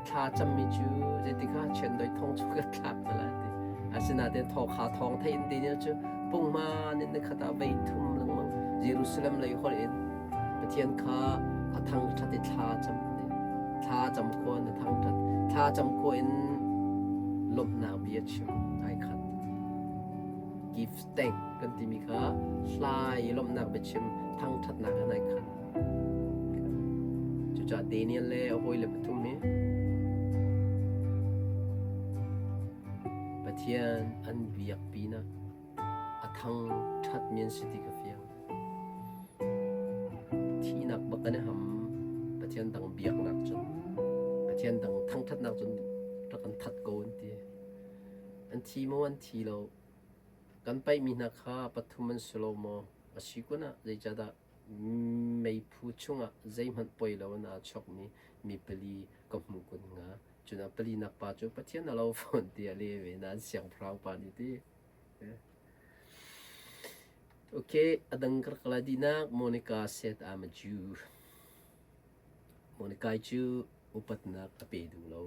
thla cammi cu zeitikah chiandeih thong cu ka thlak te lai ti. Asinain thawkha thawng thei in Daniel cu punghman in nikhat ah vei thum lengmang Jerusalem lei holh in Pathian kha a thangṭhat i thla cam ti. Thla cam khua in a thangṭhat. Thla cam khua in lawmhnak bia chim ai khat. Give thank kan timi kha hla i lawmhnak biachim thangṭhatnak in ai khat. Cucaah Daniel le a hawile pathum hi Pathian an biak pinah a thangṭhatmi an si ti ka fiang. Thihnak bak an i ham. Pathian dang biaknak cun Pathian dang thangṭhatnak cun rak kan that ko an ti. An thi maw an thi lo. Kan paihmi hna kha pathum an si lo maw? A si kun ah zeicahdah meiphu chungah zeihmanh poi lo in aa chawkmi mi pali ka hmuh kun hnga? Cun a palinak pa cu Pathian a lo fawn tiah a leh ve nain siangpahrang pa nih ti. Okay, a dang ka rak la dihnak Monica said I'm a Jew. Monica cu upatnak a pe duh lo,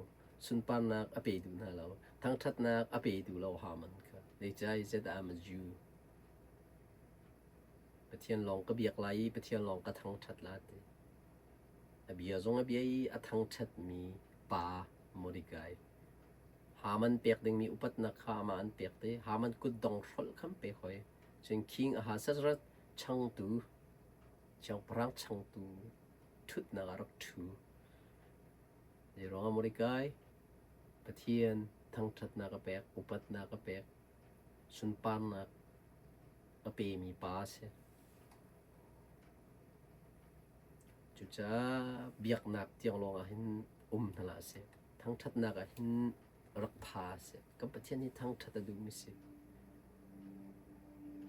sunparnak a pe duh hna lo, thangṭhatnak a pe duh lo Haman kha. Zeicah he said I'm a Jew. Pathian lawng ka biak lai i Pathian lawng ka thangṭhat la ti. A bia zong a bia i a thangṭhatmi pa Mordecai. Haman pek dingmi upatnak kha amah an pek te. Haman kutdong hrolh kha an pek hoi. Cun King Ahasuerus changtu, siangpahrang changtu ṭhutnak ah rak ṭhu. Zeiruangah Mordecai Pathian thangṭhatnak a pek, upatnak a pek, sunparnak a pemi pa a si. Cucaah biaknak tiang lawng ah hin um hna hlah seh. Thangṭhatnak ah hin rak pha seh. Kan Pathian hi thangṭhat a duhmi si.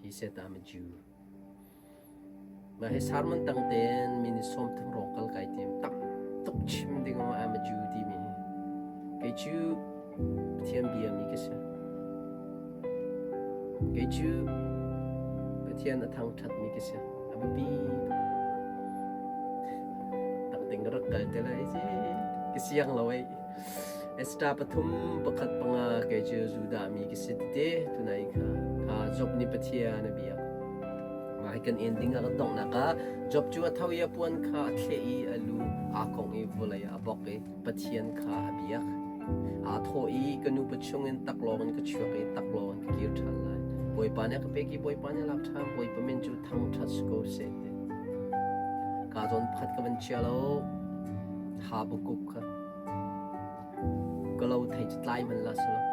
He said I'm a Jew. Mah hi sermon tang tein minute 30 rawng kal kai tim. Tam tuk chim ding I'm a Jew timi hi. Kei cu Pathian bia mi ka si. Kei cu Pathian a thangṭhat mi ka si. A biapi tuk. Takting ka rak kal te lai ci. Ka siang lo ei. Esther pathum pakhat panga kei cu Judah mi ka si tete tunai kha kha Job nih Pathian a biak. Mah hi kan ending ah kan donghnak ah Job cu a tho i a puan kha a thleh i a lu aa kongh i vawlei ah a bok i Pathian kha a biak. Aa thawh i ka nupa chungin taklawng in ka chuak i taklawng in ka kir ṭhan lai. Bawipa nih a ka pek i Bawipa nih a lak ṭhan. Bawipa min cu thangṭhat si ko seh ti. Ka zawn pakhat ka van chia lo. Habakkuk kha ka lo thei cu tlai hmanh la selaw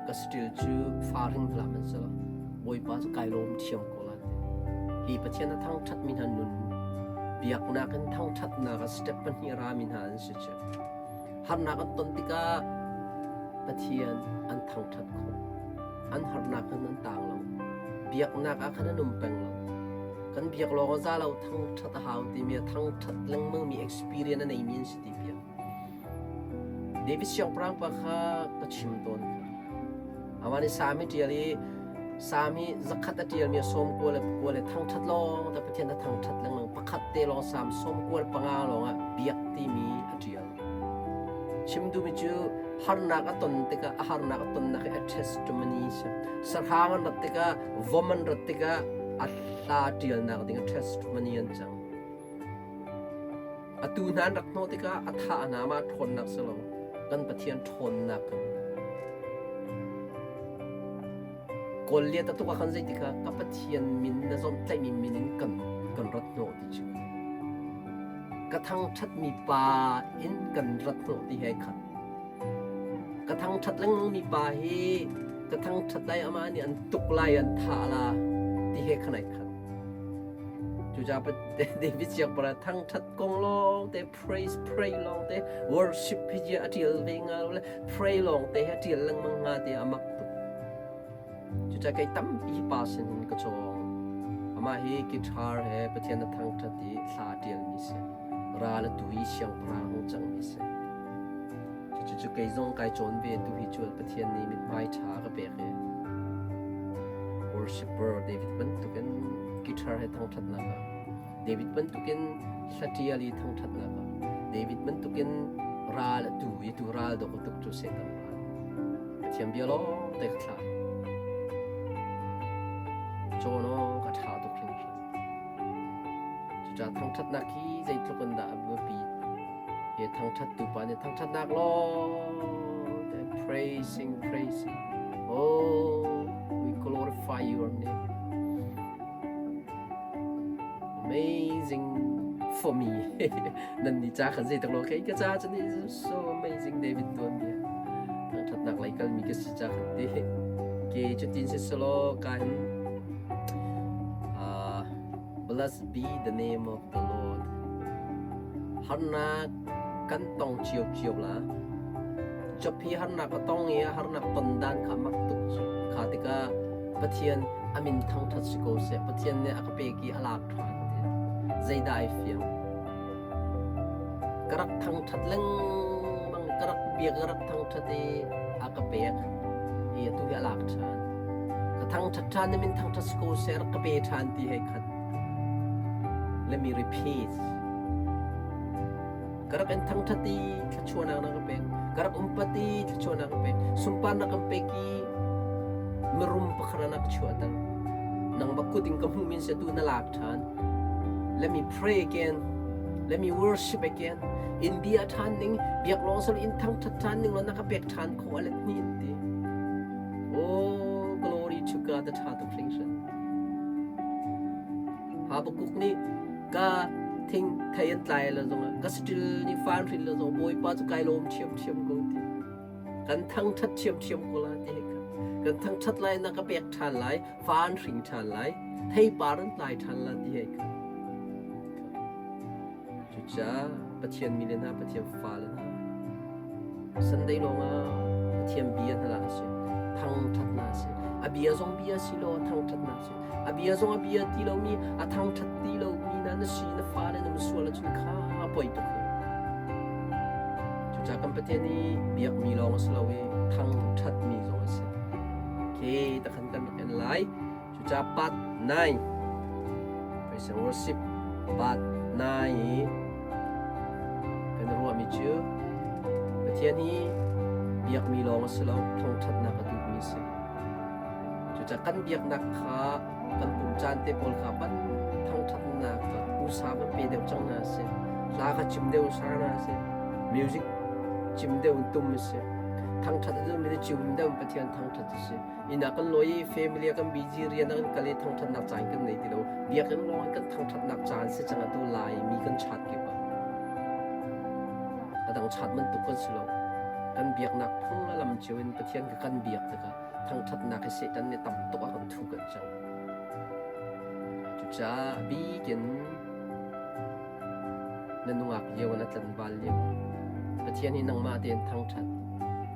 ka saṭil cu fa hring hlah hmanh selaw Bawipa cu kai lawm ṭhiam ko lai ti. Hi Pathian a thangṭhatmi hna nun biaknak in thangṭhatnak ah step pahnih rami hna an si cu. Harnak an ton tikah Pathian an thangṭhat khawh. An harnak in an taang lo. Biaknak ah khan an um peng lo. Kan biak lawng a za lo thangṭhat a hau timi a thangṭhat lengmangmi experience a neimi an si ti piak. David siangpahrang pa kha ka chim tawn kha. Amah nih Salm hi ṭial i Salm hi zakhat a ṭialmi a sawm kua le pakua le thangṭhat lawng te Pathian a thangṭhat lengmang pakhat te lawng Salm sawm kua le panga lawngah biak timi a ṭial. Chim duhmi cu harnak a ton tikah a harnak a tonnak hi a testimony si. Sahrang an rat tikah vom an rat tikah a hla ṭialnak ding a testimony an cang. Atu hna an rak hnawh tikah a thah hna mah ṭhawnnak si lo kan Pathian ṭhawnnak kan Kawl liat a tuk ah khan zeiti kha ka Pathian min na zawmhtlaihmi min in kan kan rat hnawh ti cu ka thangṭhatmi pa in kan rat hnawh ti he khat ka thangṭhat lengmangmi pa hi ka thangṭhat lai amah nih an tuk lai an thah la ti he khan ai khat Cucaah David siangpahrang thangṭhat kong lawng te praise pray lawng te worship hi a ṭial ve hnga lo le pray lawng te hi a ṭial lengmang hnga ti a mak tuk. Cucaah kei tampi hi pa sin hin ka cawng. Amah hi guitar he Pathian a thangṭhat i hla a ṭialmi si. Ral a tu i siangpahrang hung cangmi si. Cucu kei zong kai cawn ve tu hi cu Pathian nih mithmai ṭha a ka pek i worshipper David bantukin. Guitar he thangṭhatnak ah David bantukin hlatial i thangṭhatnak ah David bantukin ral a tu i tu ral dawk tuk cu Satan ral. Pathian bia lawng te ka thlah. Cawn aw ka ṭha tuk hringhran. Cucaah thangṭhatnak hi zeitluk in dah a biapi. Hi thangṭhattu pa nih thangṭhatnak lawng te praising, praising. Oh, we glorify your name. Amazing for me. Nan ni ca khan zei tak lo kei ka ca cu ni so amazing David tuan bia. Thangṭhatnak lei kalmi ka si ca khan ti. Ke cutin si selaw kan Blessed be the name of the Lord. Harnak kan tong cio la. Job hi harnak a tong i harnak ton dan kha mak tuk kha tikah Pathian a min thangṭhat si ko seh. Pathian nih a ka pek i a lak ṭhan ti. Zeidah ai fiang? Ka rak thangṭhat lengmang, ka rak biak ka rak thangṭhat i a ka pek i atu hi a lak ṭhan. Ka thangṭhat ṭhan na min thangṭhat si ko seh, rak ka pe ṭhan ti hei khat. Let me repeat. Ka rak in thangṭhat i thluachuahnak na ka pek. Ka rak umpat i thluachuahnak ka pek. Sunparnak kan pek i mirum pakhat ah na ka chuahter. Nangmah kut in ka hmuhmi in tu na lak ṭhan. Let me pray again. Let me worship again. In bia ṭhan ning, biak lawng sal in thangṭhat ṭhan ning law na ka pek ṭhan kho a let hni in ti. Oh, glory to God, the ṭha tuk hringhran. Habakkuk nih ka thing thei an tlai lo zongah ka saṭil nih fan hrin lo zong Bawipa cu kai lawm ṭhiamṭhiam ko ti. Kan thangṭhat ṭhiamṭhiam ko la ti kha. Kan thangṭhat lai na ka pek ṭhan lai, fa an hring ṭhan lai, theipar an tlai ṭhan la ti hei kha. Cucaah Pathian mi le hna, Pathian fale hna, Sunday lawngah Pathian bia hna lah a si. Thangṭhatnak a si. A bia zong bia si law thangṭhatnak a si. A bia zong a bia ti lomi, a thangṭhat ti lomi na na si, na fale na sual ahcun kha poi tuk hi. Cucaah kan Pathian hi biakmi lawng a si lo i thangṭhatmi zong a si. Okay, takhan kan rak en lai. Cucaah part 9, Praise and Worship part 9 i kan ruahmi cu Pathian hi biakmi lawng a si lo, thangṭhatnak a duhmi a si. Cucaah kan biaknak kha kan pum caan te pawl kha van thangṭhatnak kha usa van pe deuh cang hna sih. Hla kha chim deuh sa hna sih. Music chim deuh in tum a si. Thangṭhat a duhmi cu chim deuh in Pathian thangṭhat a si. Inn ah kan lawi i family ah kan busy rian ah kan kal i thangṭhatnak caan kan nei ti lo. Biakinn lawng in kan thangṭhatnak caan si cang atu Laimi kan chat kip ah. A dang chat bantuk kan si lo. Kan biaknak phung le lam cio in Pathian kha kan biak tikah thangṭhatnak hi Satan nih tam tuk a kan thu kan cang. Cucaah a bik in na nungak lio na tlanval lio Pathian hi nangmah tein thangṭhat.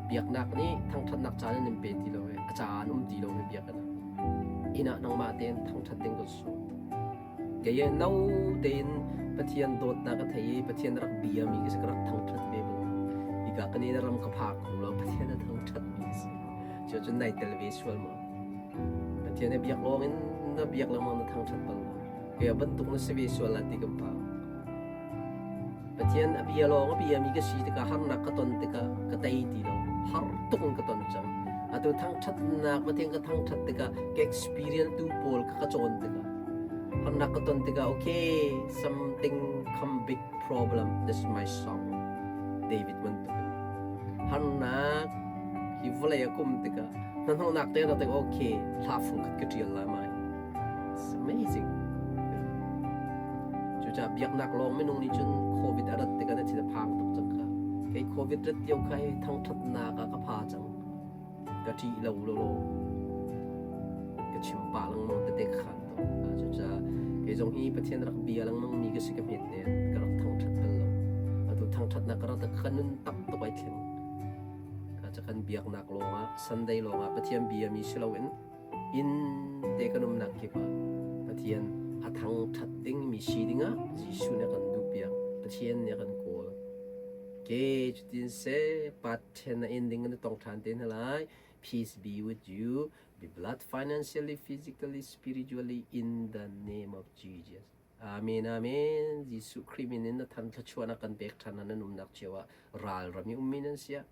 Biaknak nih thangṭhatnak caan an in pe ti lo i a caan um ti lo mi biakinn ah. Inn ah nangmah tein thangṭhat ding kan sawm. Kei hi no tein Pathian dawtnak ka thei i Pathian rak biami ka si ka rak thangṭhat ve bal. Hika kan in ram ka phak kho lo Pathian a thangṭhatmi si. Cu cun nai tel ve sual maw? Pathian a biak lawng in na biak lengmang na thangṭhat bal maw? Kei bantuk na si ve sual la ti kan phang. Pathian a bia lawng a biami ka si tikah harnak ka ton tikah ka tei ti lo. Har tuk in ka ton cang. Atu thangṭhatnak Pathian ka thangṭhat tikah ka experience tu pawl kha ka cawn tikah harnak ka ton tikah okay something come big problem this is my song David bantuk in harnak hi vawlei a kum tikah hnahnawhnak te na tik okay hla fung khat ka ṭial lai mai It's amazing. Cucaah biaknak lawng minung nih cun COVID a rat tikah na thin a phang tuk cang kha. Kei COVID rat lio kha hi thangṭhatnak ah ka pha cang. Ka ṭih lo lo lo. Ka chim pah lengmang tete khan to. Cucaah kei zong hi Pathian rak bia lengmang mi ka si ka hmet nen ka rak thangṭhat bal lo. Atu thangṭhatnak ka rak ka nun tam tuk ai thleng. Ka kan biaknak lawngah Sunday lawngah Pathian bia mi si loin Inn te kan umnak kip ah Pathian a thangṭhat dingmi si dingah Jesuh nih a kan duhpiak. Pathian nih a kan kawl. Ke cutin seh Pathian na ending na tong ṭhan te hna lai. Peace be with you. Be blessed financially, physically, spiritually in the name of Jesus. Amen, amen. Jesuh Khrih min in na than thluachuahnak kan pek ṭhan nan umnak cio ah ral ram i ummi nan si ah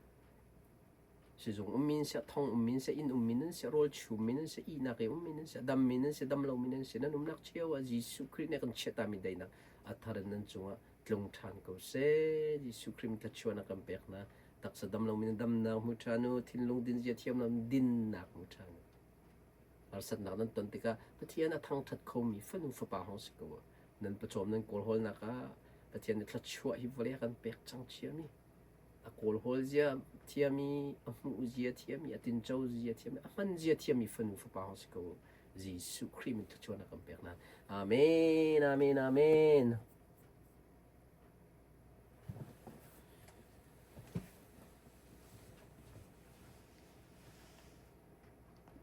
sizung ummi nan si ah thong ummi nan si ah inn ummi nan si ah rawl chummi nan si ah ihnak i ummi nan si ah dammi nan si dam lomi nan si nan umnak cio ah Jesuh Khrih nih kan chiatami daihnak a thar in nan cungah tlung ṭhan ko seh. Jesuh Khrih min thluachuahnak kan pek hna. Taksa dam lomi na damnak hmu ṭhan u, thinlung din zia thiam lo dinnak hmu ṭhan u. Harsatnak nan ton tikah Pathian a thangṭhat khomi fanu fapa hong si ko u. Nan pawcawm nan kawlhawlnak ah Pathian nih thluachuah hi vawlei a kan pek cang chiami. A kawlhawl zia thiami, a hmuh zia thiami, a tinco zia thiami, a hman zia thiami fanu fapa hong si ko u. Jesuh Khrih min thluachuahnak kan pek hna. Amen, amen, amen.